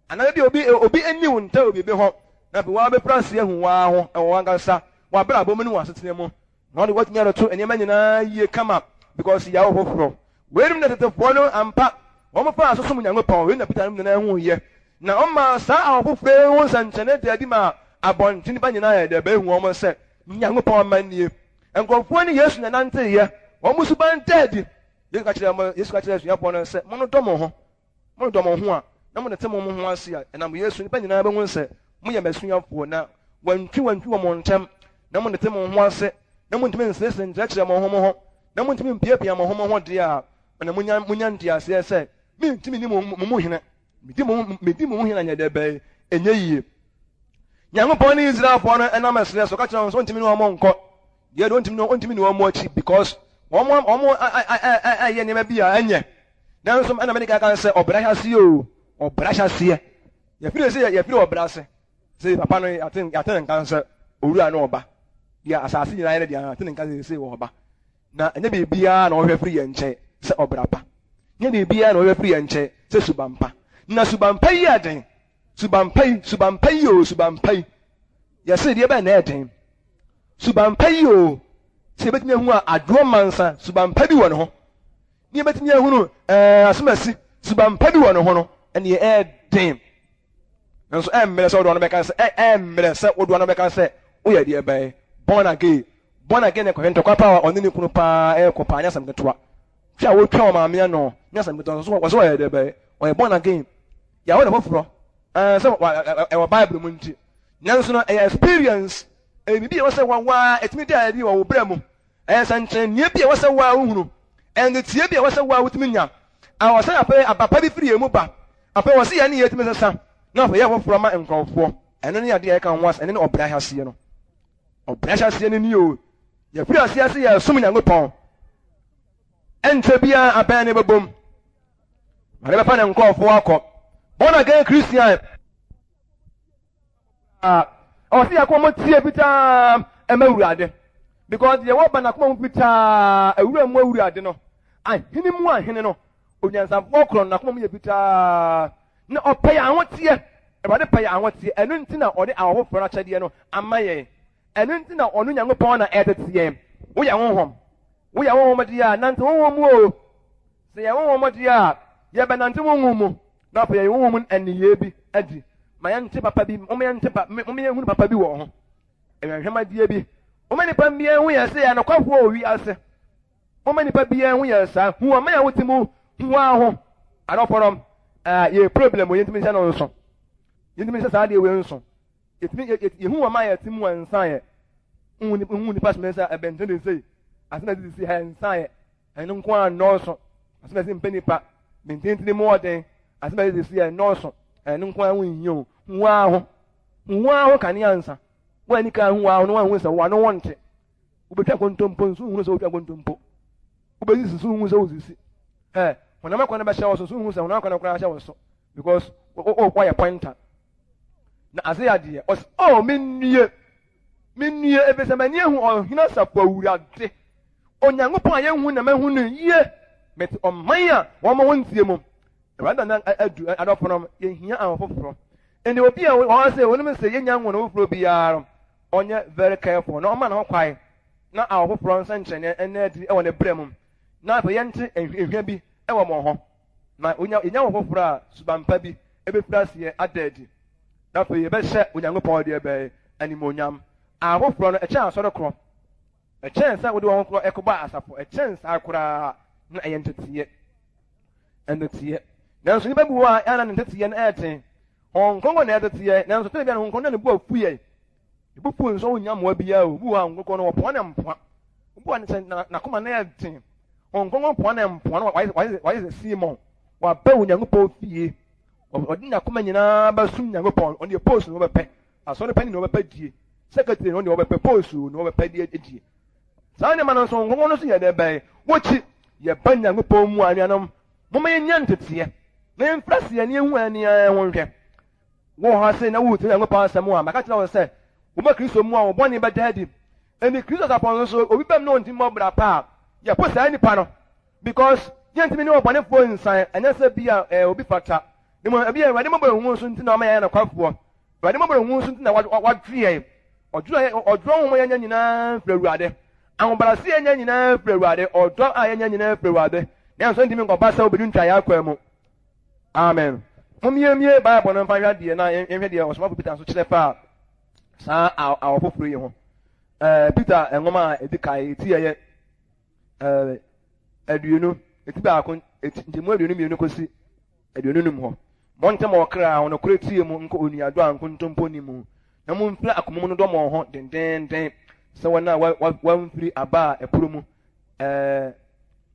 anaa ebi obi obi nni wo ntam wɔ biribi ho, na afei woara bɛfiri ase ahu wo ara ho wɔ w'ankasa w'abrabɔ mu ne w'asetena mu, na wode woatumi atoto nneɛma nyinaa yie kama because yɛ awo foforɔ. Weinom na tetefoɔ no ampa wɔn faa so som Nyankopɔn, wei na Peter nom nyinaa huiɛ, na ɔmaa saa awo foforɔ yi ho nsɛnkyerɛnne daa adi maa abɔnten nnipa nyinaa yɛ dɛ bɛhu wɔn sɛ Nyankopɔn mma nie. Nkurɔfoɔ ne Yesu na ɛnanteeɛ. Wɔn suban da adi. Yesu ka kyerɛɛ wɔn, Yesu ka kyerɛɛ asuafoɔ no sɛ, Monnodɔ mo ho. Monodɔ mo ho a, na monete mo ho ase a, ɛnam Yesu nnipa nyinaa bɛhu sɛ moyɛ m'asuafoɔ. Na wɔantwi wɔantwi wɔ mo ntam, na monete mo ho ase, na montumi nseresere nkyerɛkyerɛ mo ho mo ho, na montumi mpiapia mo ho mo ho deɛ a, ɛnna monya monya nteaseɛ sɛ mentumi nni mo mo mu hene. Medi mo medi mo mu hene anyɛ dɛ bɛn? Ɛnyɛ yie. Nyankopɔn ne Israelfoɔ no ɛnam ɛserɛ so, ɔka kyerɛ wɔn sɛ ɔntumi ne wɔn nkɔ. Deɛ deɛ ɔntumi ne ɔntumi ne wɔn akyi because wɔn wɔn ɛyɛ nneɛma bi a ɛnyɛ. Nanso ɛna mede kaka sɛ ɔbra hyɛ aseɛ o, ɔbra hyɛ aseɛ. Yɛfiri sɛ yɛfiri ɔbra ase. Sɛ papa no yɛate yɛate ne nka sɛ owura ne ɔba. Deɛ asase nyinaa yɛ ne deɛ yɛate ne nka sɛ sɛ ɔba. Na ɛnyɛ biribiara na wɔhwɛ firi yɛn nkyɛn sɛ ɔbra pa. Ɛnyɛ biribiara na wɔhwɛ firi yɛn nkyɛn sɛ suban pa. Na suban pa yi yɛ den. Suban pa yi, suban pa yi o, suban pa yi. Yɛse deɛ bɛn na ɛyɛ den? Suban pa yi o, sɛ yɛbɛtumi ahu a adwoɔ mansa, suban pa bi wɔ ne ho. Ne yɛbɛtumi ahunu ɛɛ asomasi, suban pa bi wɔ ne ho no, ɛneɛ ɛyɛ den. Nanso ɛmmerɛ sɛ wodoɔ no bɛka sɛ, ɛmmerɛ sɛ wodoɔ no bɛka sɛ woyɛ deɛ bɛn, born again. Born again kɔhwɛ ntɔkwa paa a ɔne ne kunu paa ɛrekɔ paa nyɛ asɛm ketewa. Twa a wotwa wɔ maame ano nyɛ asɛm ketewa nso wɔ sɛ ɔyɛ deɛ bɛn, ɔyɛ born again. Yɛawo no foforɔ. Ɛɛ sɛ ɛwɔ Bible mu nti. Nanso no ɛyɛ experience, ɛyɛ biribi a ɛwɔ sɛ wawa ɛtumi da adi wɔ wo berɛ mu. Ɛyɛ sɛnkyerɛnneɛ bi a ɛwɔ sɛ wo ara wohunu. Ɛyɛ nteteɛ bi a ɛwɔ sɛ wo ara wotumi nya. Ɛwɔ sɛ afei aba pa bi firi yɛn mu ba. Afei ɛwɔ sɛ yɛn nneyɛɛ tumi sesa na afei yɛyɛ foforɔ ma nkurɔfoɔ. Ɛno ne adeɛ a yɛka ho asɛm, ɛno ne ɔbrɛ ahyɛaseɛ no. Ɔbrɛ ahyɛaseɛ no nie o. Yɛfiri aseɛ sɛ yɛresom Nyankopɔn. Ɛnkyɛ biara abɛn no bɛbom. Ma ne bɛfa ne nkurɔfoɔ akɔ. Born again Christian. Ɔwɔ sɛ yɛn akoma mu teɛ fitaa ɛma Awurade. Because deɛ wɔba n'akoma mu fitaa, awura mu Awurade no, ahene mu ahene no, onyansafoɔ korɔ no n'akoma mu yɛ fitaa. Na ɔpɛ yɛn ahoteɛ. Awurade pɛ yɛn ahoteɛ. Ɛno nti na ɔde ahofoforɔ no akyɛdeɛ no ama yɛn. Ɛno nti na ɔno Nyankopɔn na ɛtete yɛn. Woyɛ honhom. Woyɛ honhom deɛ a, nante honhom mu o. Sɛ yɛn honhom deɛ a, yɛbɛnante honhom mu. Na afei yɛn honhom mu nneyɛɛ bi adi. Ma yɛnte papa bi, momma yɛnte pa, momma yɛnhunu papa bi wɔ ho. Ɛyɛ bi. Momma nnipa mmea nhu yɛn sɛ yɛn anokwafoɔ wɔ wiase. Momma nnipa biara nhu yɛn saa. Hu ɔman a wote mu, hu wɔn ho. Adɔfo nom, ɛɛ yɛ problem o, yɛntumi nhyɛ no nso. Yɛntumi nhyɛ saa adeɛ wei nso. Yɛtumi yɛ yɛhu ɔman a yɛte mu a nsa yɛ. Hu nipa sɛ sɛ ɛbɛnten de sei. Asɛm a ɛsisi ha nsa yɛ. Ɛno nko ara nnɔɔso. Asɛm a ɛsɛ mpɛ nipa. Mententene mu ɔden. Asɛm a ɛsisi yɛ nnɔɔso. Ɛno nko ara ho nhia o. Hu wɔn ho. Hu wɔn ho kanea nsa. Wɔn ani kan hu wɔn ho na wɔn ahu sɛ wɔn ano wɔn nte. Wobɛtwa nkontompo nso nhunu sɛ wotwa nkontompo. Wobɛsisi nso nhunu sɛ wosisi. Ɛ honam akɔnnɔ bɛhyɛ wo so nso nhunu sɛ honam akɔnnɔ koraa hyɛ wo so because woayɛ pointer. Na Isaiah deɛ ɔsɛ oh mennue mennue ɛfiri sɛ m'ani ahu ɔhene asafo awurade Onyankopɔn a yɛnhu na mahu no yie mete ɔman a wɔn ho nteɛ mu. Awurade na adu adɔfo no yɛhia ahofoforɔ. Ɛnna obi a wɔn sɛ wɔnim sɛ yɛnya nwono foforɔ biara ɔnyɛ very careful na ɔma ne ho kwan na awo foforɔ nsɛnkyerɛnneɛ nna adi wɔ ne berɛ mu, na afei yɛnte ehwa bi wɔ mo ho, na onya yɛnya awo foforɔ a suban pa bi bɛfiri aseɛ ada adi, na afei yɛbɛhyɛ Onyankopɔn deɛ bɛn animuonyam. Awo foforɔ no ɛkyɛn asɔre korɔ, ɛkyɛn sɛ wode wɔn ho korɔ ɛkɔbɔ asafo, ɛkyɛn saa koraa na ɛyɛ nteteɛ, nteteɛ. Nanso nnipa bi wɔ hɔ a ɛna ne nteteɛ no ɛɛten, Honhom Kronkron na ɛteteɛ, nanso tɛnɛ biara no Honhom Kronkron na ne bo afu yɛn. Ne bo fu nso wonnya mmoa biara o. Obi wɔ hɔ a Honhom Kronkron no wɔpoa no mpoa. Obi wɔ hɔ sɛ n'akoma no yɛ den. Honhom Kronkron poa no mpoa no wayɛ wayɛ sɛ Simon. Waba Onyankopɔn fie. Ɔde n'akoma nyinaa bɛsom Nyankopɔn. Ɔno deɛ post na ɔbɛpɛ. Asɔre panyin na ɔbɛpɛ die. Secretary na ɔno deɛ ɔbɛpɛ post na ɔbɛpɛ die die. Saa nneɛma no nso Honhom Kronkron no nso yɛ dɛ bɛn? Wokyi yɛba Nyankopɔn mu a anuanom Momma yennya nteteɛ, na yɛmfiri aseɛ na yɛnhu ani ara ho nhwɛ. Wowɔ ha sei na woretie Onyankopɔn asɛm a, maka kyerɛ wo sɛ, woba Kristo mu a, wo bɔne bɛda adi. Enti Kristo asafo no nso, obi bam na ɔntumi mmɔ bra pa a, yɛpo saa nipa no. Because yɛntumi ne ɔbɔnefoɔ nsan, ɛnyɛ sɛ bi a eh, obi fata. Na mmom ebi a Awurade mmɔborɔhunu nso nti na ɔma yɛyɛ nokwafoɔ. Awurade mmɔborɔhunu nso nti na wadwe yɛn. Ɔdwerɛ honhom a yɛanya nyinaa firi Awurade. Ahobrɛase a yɛanya nyinaa firi Awurade. Ɔdɔ a yɛanya nyinaa firi Awurade. Nanso ɛntumi nkɔba sɛ wobɛtwintwan yɛn akwan mu. Amen. Mommiemmie Bible no mfa nhwɛ adeɛ na yɛnhwɛ deɛ ɔsomafo Peter nso kyerɛ faa saa awɔ foforɔ yi ho. Ɛɛ Peter nwoma a ɛdi kan eti ɛyɛ ɛɛ 20, eti baako, eti nkyɛmu 22 kɔsi 25 hɔ. Monte mo ɔkra ho nokorɛ tie mu nkɔ onuadɔ a nkontompo nni mu, na momfiri akoma mu nnodɔ mo ho dendeenden sɛ wɔn a wɔamfiri aba a ɛporɔ mu, ɛɛ,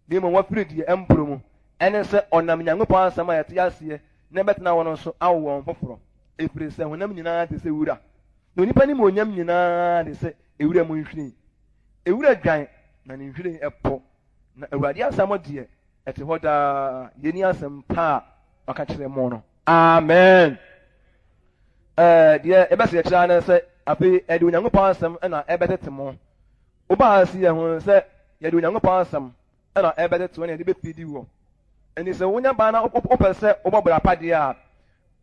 na mmom wɔafiri deɛ ɛmporɔ mu, ɛne sɛ ɔnam Nyankopɔn asɛm a ɛte aseɛ na ɛbɛtena hɔ no so awo wɔn foforɔ, ɛfiri sɛ honam nyinaa te sɛ wura, na onipa animuonyam nyinaa te sɛ ewura mu nhwiren. Ewura dwan, na ne nhwiren po, na Awurade asɛm deɛ, ɛte hɔ daa. Yei ne asɛm pa a ɔka kyerɛ mo no. Amen. Ɛɛ, deɛ yɛbɛsɛ yɛkyerɛ ara ne sɛ, afei ɛde Onyankopɔn asɛm na ɛbɛtete mo. Wobaa ase yɛ ho sɛ yɛde Onyankopɔn asɛm na ɛbɛtete wo na yɛde bɛfidi wɔ. Ɛnti sɛ wonya baa na wopɛ sɛ wobɔ bra pa deɛ a,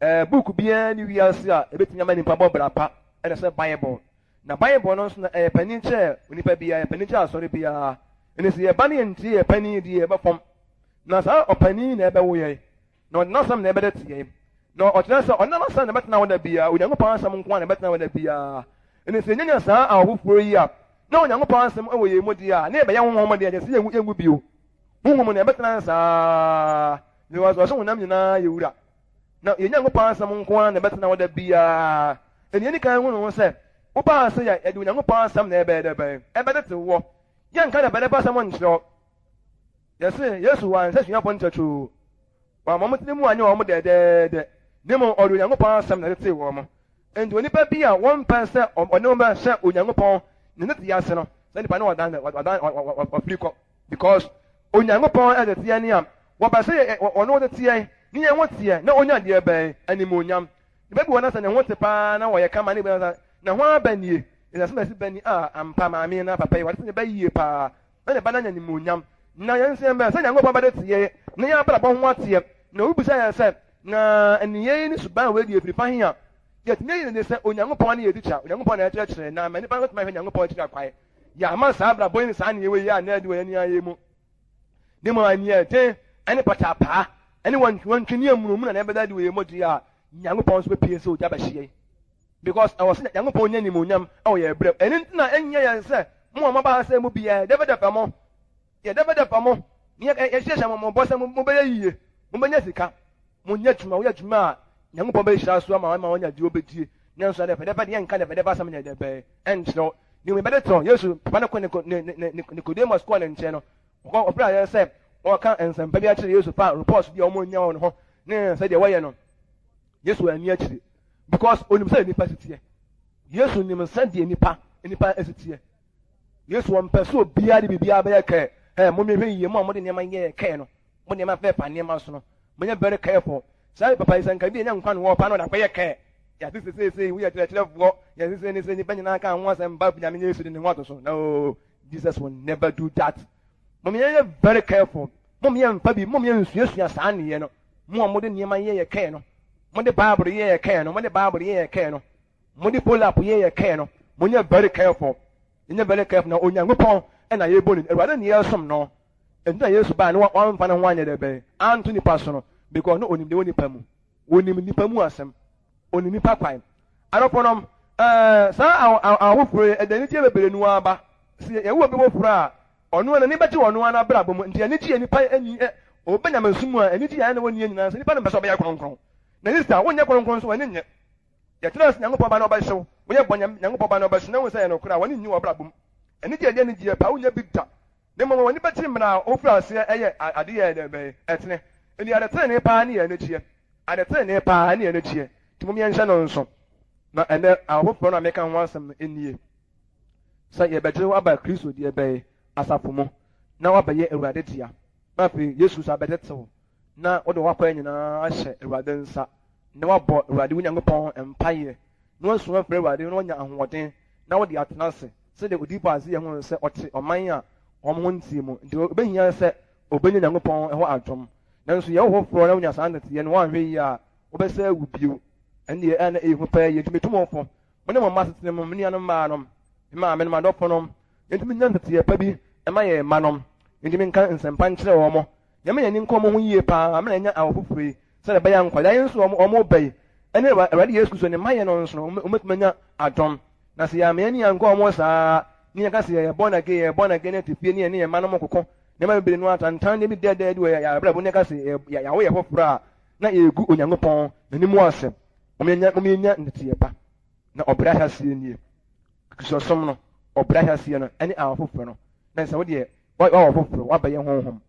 ɛɛ, book biara ne wiase a ɛbɛtumi ama nipa bɔ bra pa ɛne sɛ Bible. Na Bible no nso na ɛyɛ panin kyɛɛ onipa biara, ɛyɛ panin kyɛɛ asɔre biara. Ɛnti sɛ yɛba ne yɛntie yɛ panin deɛ yɛbɛfɔm. Na saa ɔpanin yi na ɛbɛwo yɛn, na ɔde n'asɛm na ɛbɛdɛte yɛn. Na ɔkyerɛ sɛ ɔne n'asɛm na ɛbɛtena hɔ da biara, Onyankopɔn asɛm nko ara na ɛbɛtena hɔ da biara. Ɛnti sɛ yɛnya saa awo foforɔ yi a, na Onyankopɔn asɛm wɔ yɛn mu deɛ a, na yɛbɛyɛ honhom deɛ, kyerɛ sɛ yɛnwu, yɛnwu bio. Honhom no ɛbɛtena saa, because ɔse honam nyinaa yɛ wura. Na yɛn Nyankopɔn asɛm nko ara na ɛbɛtena hɔ da biara. Ɛnni yɛn kan hu no ho sɛ, wobaa ase yɛ, yɛde Onyankopɔn asɛm na ɛbɛyɛ dɛ bɛn? Ɛbɛtete woɔ. Yɛnka dɛbɛdɛbɛ asɛm nkyerɛ wo. Yɛse Yesu wansɛ asuafoɔ no kyɛkyoo. Wamma wɔn tiri mu anyɛ wɔn dɛdɛɛdɛ, na mmom ɔde Onyankopɔn asɛm na ɛtetee wɔn. Enti onipa bi a wɔmpɛ sɛ ɔne wɔn bɛhyɛ Onyankopɔn ne ne te ase no, saa nipa no wadan, wadan, wafiri kɔ. Because Onyankopɔn ɛde teɛ ne a wɔpɛ sɛ ɔne wo teteɛ ne yɛn ho teɛ na onya deɛ bɛn animuonyam. Nipa bi wɔ na sɛ ne ho te paa na ɔyɛ kama ne bi na Na hwan ba nie? Ɛsɛ asɛm a ɛsi ba ni a, ampa maame anaa papa yi, watete ne ba yie paa, na ne ba no anya animuonyam. Na yɛn nso yɛn bɛn sɛ Nyankopɔn bɛde teɛ na yɛn abrabɔ ho ateɛ. Na obi bisa yɛn sɛ, Na nneyɛe yi ne suban wei deɛ ɛfiri fa he a? Yɛatumi ayi no adi sɛ Onyankopɔn ne yɛn tikya, Onyankopɔn na ɛkyerɛkyerɛ, na ama nnipa no atumi ahwɛ Nyankopɔn akyiri akwan. Yɛama saa abrabɔ yi ne saa nneyɛe wei yi anna adi wɔ yɛn ani mu. Ne mmom aniɛden ne pataapaa ne wantwiwantwi ne amunumunu na ɛbɛda adi wɔ yɛn mu deɛ a, Nyankopɔn nso bɛpue sɛ ogya bɛhye yɛn. Because ɛwɔ sɛ Nyankopɔn nya animuonyam wɔ yɛn berɛ mu. Ɛno nti na ɛnyɛ yɛn sɛ mo a moaba ha sɛ mo biara yɛdɛfɛdɛfɛ mo, yɛdɛfɛdɛfɛ mo, ne yɛhyehyɛ mo bɔ sɛ mobɛyɛ yie, mobɛnya sika, monyɛ adwuma, woyɛ adwuma a Nyankopɔn bɛhyira so ama ama wanya deɛ wobɛdie. Nanso adɛfɛdɛfɛ deɛ yɛnka dɛfɛdɛfɛ asɛm nyɛ dɛbɛɛ ɛnkyerɛ wo. Ne mmom yɛbɛde kyerɛ Yesu papa no kɔ Nicodemus kɔɔ ne nkyɛn no, ɔkɔ ɔbrɛ ayɛ sɛ ɔka nsɛmpa bi akyerɛ Yesu fa reports bi a wɔn nya wɔ ne ho ne sɛdeɛ wɔyɛ no. Yesu anni akyire because onim sɛ nipa si teɛ. Yesu nim sɛdeɛ nipa nipa si teɛ. Yesu ɔmpɛ sɛ obiara de biribiara bɛyɛ kɛɛ. Ɛ mo mehwɛ yie mo a mode nneɛma yɛɛ kɛɛ no mo nneɛma fɛfa nneɛma so no monyɛ very careful. Saa papa yi sɛ nka bi ɛnyɛ nkwa no wɔ pa no ɔde akɔyɛ kɛɛ. Yɛate sɛ seesei woyɛ kyerɛkyerɛfoɔ yɛse sɛ ne sɛ nnipa nyinaa ka ho asɛm ba Nyame Yesu de ne ho ato so. No, Jesus will never do that. Mom yɛnyɛ very careful. Mom yɛmfa bi mom yɛnsuasua saa nneyɛ no. Mo a mode nneɛma yɛ yɛ kɛɛ no, mode Bible yɛ yɛ kɛɛ no, mode Bible yɛ yɛ kɛɛ no, mode pull up yɛ yɛ kɛɛ no, monyɛ very careful. Yɛnyɛ very careful na Onyankopɔn na yɛbɔ ne Awurade ne yɛsom no. Ɛnti na Yesu baa no wamfa ne ho anyɛ dɛ bɛn anto nipa so no because no onim deɛ wɔ nipa mu. Onim nipa mu asɛm. Onim nipa kwan. Adɔfonom, ɛɛ saa ahoforo yi ɛde anigyeɛ bebree no aba. Sɛ yɛwɔ obi foforɔ a Ɔno ara n'ani bɛgye ɔno ara n'abrabɔ mu. Nti anigye a nnipa nni ɛ, ɔba nyamesom mu a, anigye a ɛna wɔnni nyinaa sɛ nnipa no mpɛ sɛ ɔbɛyɛ kronkron. Na Easter, wonyɛ kronkron nso w'ani nnye. Yɛtena ase Nyankopɔn Ba no ɔbɛhyew, woyɛ bɔne a Nyankopɔn Ba no ɔbɛhyew na wohu sɛ ɛyɛ nokorɛ a, w'ani nnye w'abrabɔ mu. Anigye a ɛde anigyeɛ paa wonnya bi da. Na mmom w'ani bɛgye mmerɛ a wofiri aseɛ yɛ adeɛ a ɛdɛn bɛn? Ɛtene. Nti ade tenenee paa ne yɛ anigyeɛ. Ade tenenee paa ne yɛ anigyeɛ. Nti mom yɛnhyɛ no nso. Na ɛnnɛ ahofoforɔ no a meka ho asɛm no nie. Sɛ yɛbɛgye wo aba Kristo deɛ bɛn asafo mu na woabɛyɛ Awurade dea, na afei Yesu Kristo abɛtete wo na wode w'akwan nyinaa ahyɛ Awurade nsa, na woabɔ Awurade wo Nyankopɔn mpaeɛ, na woasu afrɛ Awurade na woanya ahoɔden na wode atena ase sɛdeɛ odiyifoɔ Isaiah huu sɛ ɔte ɔman a wɔn ho nteɛ mu nti ɛbɛhia sɛ ɔbɛnya Nyankopɔn hɔ adom. Nanso yɛ wo foforɔ na wonya saa nteteeɛ no, woanhwɛ yie a wobɛsɛe awu bio. Ɛndeɛ ɛa na ɛyɛ hu paa yie, nti metu mo fo Mo ne mo mma asetena mu, me nuanom mmaanom, me maamenom, adɔfonom, yɛntumi nnya nteteeɛ pa bi mma yɛn mmanom, yɛntumi nka nsɛmpa nkyerɛ wɔn, yɛmma yɛn ani nkɔ wɔn ho yie pa ara mmerɛ yɛanya awo foforɔ yi, sɛdeɛ ɛbɛyɛ a nkwadaa yi nso wɔn reba yi, ɛne Awurade Yesu Kristo ne mmayɛ no nso no, wɔbɛtumi anya adom. Na sɛ yɛamma yɛn ani ankɔ wɔn ho saa, ne yɛka sɛ yɛyɛ born again, yɛyɛ born again, ne yɛte fie ne yɛne yɛn mmanom koko, nneɛma bebree no atantanneɛ bi dɛɛdɛɛ bi wɔ yɛn abrabɔ mu, ne yɛka sɛ yɛawo yɛn foforɔ a, na yɛregu Onyankopɔn n'anim ase. Momyɛnya momyɛnya nteteeɛ pa. Na ɔbrɛ ahyɛaseɛ nie. Kristosom no, ɔbrɛ ahyɛaseɛ no ɛne awo foforɔ no. Na sɛ wodeɛ woawɔ foforɔ, woabɛyɛ honhom.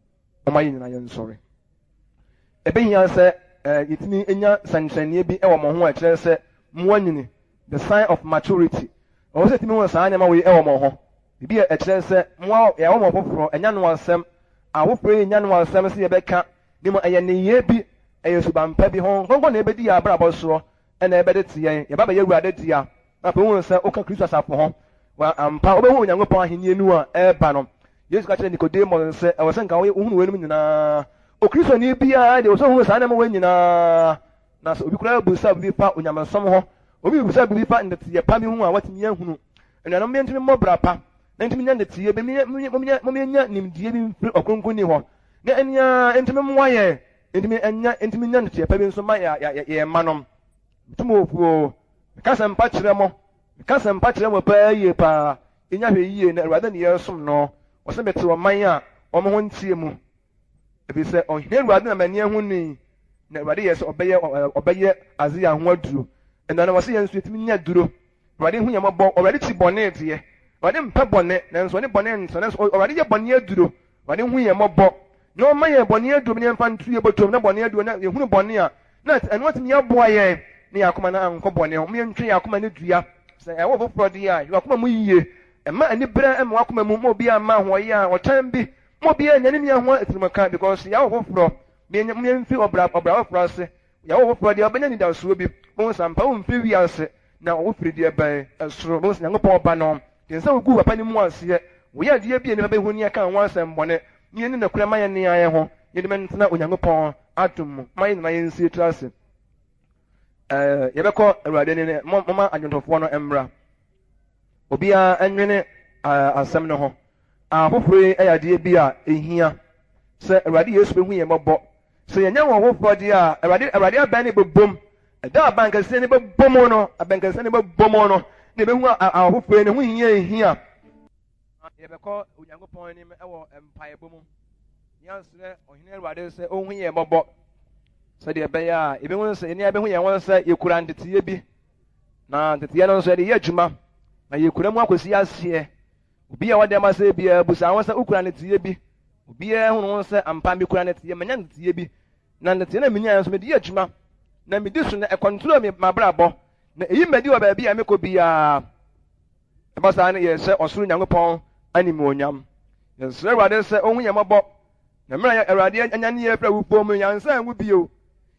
Momma yɛn nyinaa yɛnsɔre. Ɛbɛhia sɛ eh, yɛtumi nya sɛnkyerɛnneɛ bi wɔ mo ho a ɛkyerɛ sɛ moanyini, the sign of maturity. Ɛwɔ sɛ yɛtumi hu saa nneɛma wei wɔ mo ho. Biribi a ɛkyerɛ sɛ moa yɛawo mo foforɔ, ɛnyɛ ano asɛm. Awofoɔ yi nyɛ ano asɛm sɛ yɛbɛka Na mmom ɛyɛ nneyɛɛ bi, ɛyɛ suban pa bi. Honhom Kronkron na ɛbɛdi yɛn abrabɔ soɔ, ɛna ɛbɛde te yɛn. Yɛba bɛyɛ Awurade dea, na afei wohunu sɛ woka Kristo asafo ho. Wɔ ampa, wobɛhu Onyankopɔn ahennie no a ɛreba no. Yesu ka kyerɛɛ Nikodemo no sɛ, ɛwɔ sɛ nka wohunu weinom nyinaa. Okristoni biara deɛ, ɛwɔ sɛ ohunu saa nneɛma wei nyinaa. Na sɛ obi koraa bisa biribi fa onyamesom ho, obi bisa biribi fa nteteeɛ pa bi ho a, watumi ahunu. Anuanom, yɛntumi mmɔ bra pa, na yɛntumi nya nteteeɛ bi, momyɛnya nimdeɛ bi mfiri Ɔkronkronni hɔ, na ɛno ara ntumi mmoa yɛn, ntumi nya, ntumi nya nteteeɛ pa bi nso ma yɛn mma nom. Metu mo fo o, meka asɛmpa kyerɛ mo, meka asɛmpa kyerɛ mo paa yie paa, yɛnya hwɛ yie na Awurade ne yɛresom no. Ɔsɛ mete ɔman a wɔn ho nteɛ mu, ɛfiri sɛ ɔhene Awurade na m'ani ahu no yi, na Awurade yɛ sɛ ɔbɛyɛ ɔbɛyɛ Asaia ho aduro. Ɛno na wɔsɛ yɛn nso yɛtumi nya aduro. Awurade hu yɛn mmɔbɔ, Awurade kyi bɔne deɛ, Awurade mpɛ bɔne, nanso ɔne bɔne ntena, nanso Awurade yɛ bɔne aduro. Awurade hu yɛn mmɔbɔ, na ɔma yɛn bɔne aduro bi na yɛmfa nto yɛn bɔtɔm, na bɔne aduro na yɛhunu bɔne a, na ɛno atumi aboa yɛn na yɛn akoma no ankɔ bɔne ho. Momma yɛntwe yɛn akoma no dua. Sɛ ɛwɔ foforɔ deɛ a, hwɛ w'akoma mu yie. Mma aniberɛ mma w'akoma mu, mma obiara mma ahoɔyɛ a ɔtan bi, mma obiara nnya ne nua ho atirimuka, because yɛawo foforɔ. Momma yɛmfi ɔbra ɔbra foforɔ ase. Yɛawo foforɔ deɛ, wobɛnya anidasoɔ bi. Wohu sɛ ampa womfiri wiase. Na wofiri deɛ bɛn ɛsoro. Bɛhu sɛ Nyankopɔn Ba no de nsa guguu papa no mu aseɛ. Wɔyɛ adeɛ bi a nnipa bɛhu ne yɛka ho asɛm bɔne, ne yɛnni nokorɛ ma yɛn ne yɛn ho, yɛde bɛntena Onyankopɔn adom mu. Ma yɛn nyinaa yɛnsie tiri ase. Ɛɛ, yɛbɛkɔ Awurade anim. Momma adwontofoɔ no mmra. Obiara nwene asɛm no ho. Afoforo yi yɛ adeɛ bi a ɛhia sɛ Awurade Yesu bɛhu yɛn mmɔbɔ. Sɛ yɛnyɛ wɔn foforɔ deɛ a, Awurade, Awurade abɛn no bɛbom. Ɛda a abankɛseɛ no bɛbɔ mu no, abankɛseɛ no bɛbɔ mu no, na yɛbɛhu ahofoforɔ yi ne ho hia hia. Yɛbɛkɔ Onyankopɔn anim wɔ mpaebɔ mu. Yɛasrɛ Ɔhene Awurade sɛ ɔnhu yɛn mmɔbɔ sɛdeɛ ɛbɛyɛ a yɛbɛhu sɛ yɛne yɛbɛhu yɛn ho sɛ yɛkura nteteeɛ bi na nteteeɛ no nso yɛde yɛ adwuma na yɛkura mu akɔsi aseɛ. Obi a ɔwɔ dɛm asɛm biara busa ho sɛ wokura nteteeɛ bi. Obiara hunu ho sɛ ampa mekura nteteeɛ, manya nteteeɛ bi. Na nteteeɛ na menyaeɛ nso mede yɛ adwuma na medi so na ɛkɔntrol me m'abrabɔ na ɛyi m'adi wɔ baabi a mekɔ biara. Ɛba saa no yɛhyɛ ɔsoro Nyankopɔn animuonyam. Yɛsrɛ Awurade sɛ ɔnhu yɛn mmɔbɔ. Na mmerɛ a Awurade anyane yɛn afiri awufoɔ mu no, yɛansan anwu bio.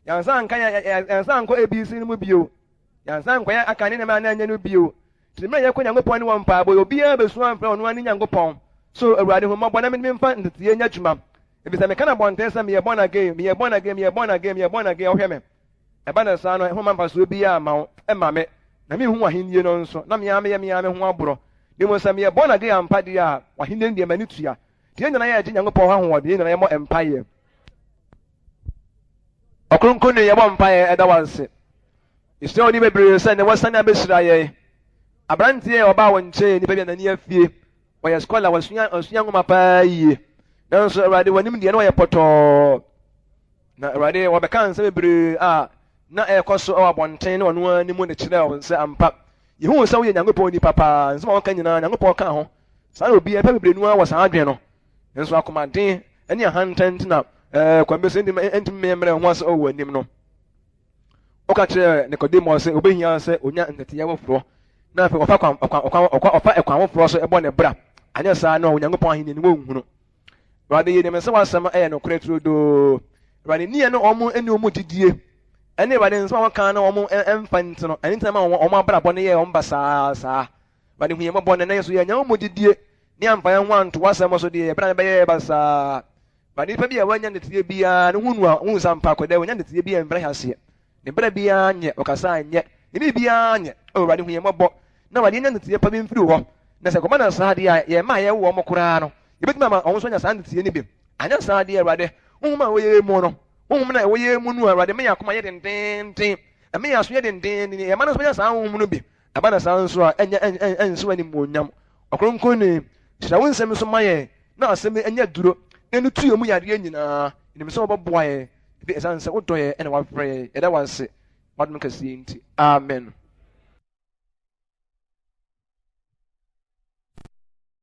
Yɛansan anka yɛansan ankɔ ABC no mu bio. Yɛansan ankɔyɛ aka ne nneɛma a na ɛnyɛ no bio. Nti mmerɛ yɛkɔ Nyankopɔn anim wɔ mpaebɔ yi, obiara bɛsu amfrɛ ɔno ara ne Nyankopɔn. So Awurade hu mmɔbɔ na memfa nteteeɛ nyɛ adwuma. Efisɛ meka no abɔnten sɛ meyɛ born again, meyɛ born again, meyɛ born again, meyɛ born again, wohwɛ me. Ɛba no saa no, ɛho mma mfasoɔ biara mma wo, mma me, na menhu w'ahennie no nso, na me ara meyɛ me ara me ho aborɔ. Na mmom sɛ meyɛ born again ampa deɛ a, w'ahennie no deɛ m'ani tua. Nti yɛn nyinaa yɛgye Nyankopɔn hɔ ahoɔden, yɛn nyinaa yɛmmɔ mpaeɛ. Ɔkronkronni, yɛbɔ mpaeɛ ɛda wo ase. Yɛsrɛ wo ne bebree sɛ nnɛ woasane abɛhyira yɛn. Aberanteɛ a ɔbaa wo nkyɛn, nipa bi a n'ani afie, Ɔyɛ scholar, wasua wasua nwoma paa yie. Nanso Awurade w'anim deɛ na ɔyɛ pɔtɔɔ. Na Awurade wɔbɛka nsɛm bebree a na ɛrekɔ so wɔ abɔnten ne ɔno ara ne mu de kyerɛɛ wɔn sɛ ampa yɛhu sɛ woyɛ Nyankopɔn nipa paa. Nsɛm a wɔka nyinaa Nyankopɔn ka ho. Saa na obiara pɛ bebree no ara wɔ saa adwene no. Nanso akomaden ne ahantan nti na ɛɛ kwan bi so ntumi ntumi mmrɛ ho ase wɔ w'anim no. Ɔka kyerɛɛ Nikodemo sɛ obehia sɛ onya nteteeɛ foforɔ na afei ɔfa kwan ɔkwan ɔkwan ɔkwan ɔfa ɛkwan foforɔ so bɔ ne bra. Anyɛ saa no a Onyankopɔn ahenni no wɔnhunu. Awurade yɛnim sɛ w'asɛm yɛ nokorɛ turodoo. Awurade nni ɛne wɔn ɛne wɔn gyidie ɛne Awurade nsɛm a wɔka na wɔn ɛmfa nti no ɛne nti na ma wɔn abrabɔ no yɛ wɔn basaa saa. Awurade hu yɛn mmɔbɔ na ɛnɛ nso yɛanya wɔn gyidie ne amfa yɛn ho anto w'asɛm so deɛ yɛbra no bɛyɛ basaa. Ma nipa bi a wannya nteteɛ biara no hu no a, hu sɛ ampa akwadaa yi wannya nteteɛ biara mfiri ahyɛaseɛ. Ne bra biara nyɛ, ɔkasa nyɛ, ne biribiara nyɛ. O Awurade, hu yɛn mmɔbɔ na ma yɛnya nteteɛ pa bi mfiri wo hɔ. Na sɛ ɛkɔba no saa deɛ a, yɛn mma a yɛwo wɔn koraa no, yɛbɛtumi ama wɔn nso anya saa nteteɛ no bi. Anyɛ saa deɛ a, Awurade, honhom a ɛwɔ yɛn mu no, honhom no a ɛwɔ yɛn mu no, Awurade, ma yɛn akoma nyɛ dendeenden, ɛma yɛn aso nyɛ dendeenden, yɛn mma no nso bɛnya saa honhom no bi. Ɛba no saa nso a, ɛnyɛ ɛnhyɛ wo animuonyam. Ɔkronkronni, hyira wo nsɛm so ma yɛn na asɛm yi nyɛ duro na ɛno tu yɛn mu yadeɛ nyinaa. Yɛnim sɛ wobɛboa yɛn, ɛfiri ɛsiane sɛ wodɔ yɛn na woafrɛ yɛn. Yɛda wo ase w'adom kɛseɛ nti. Amen.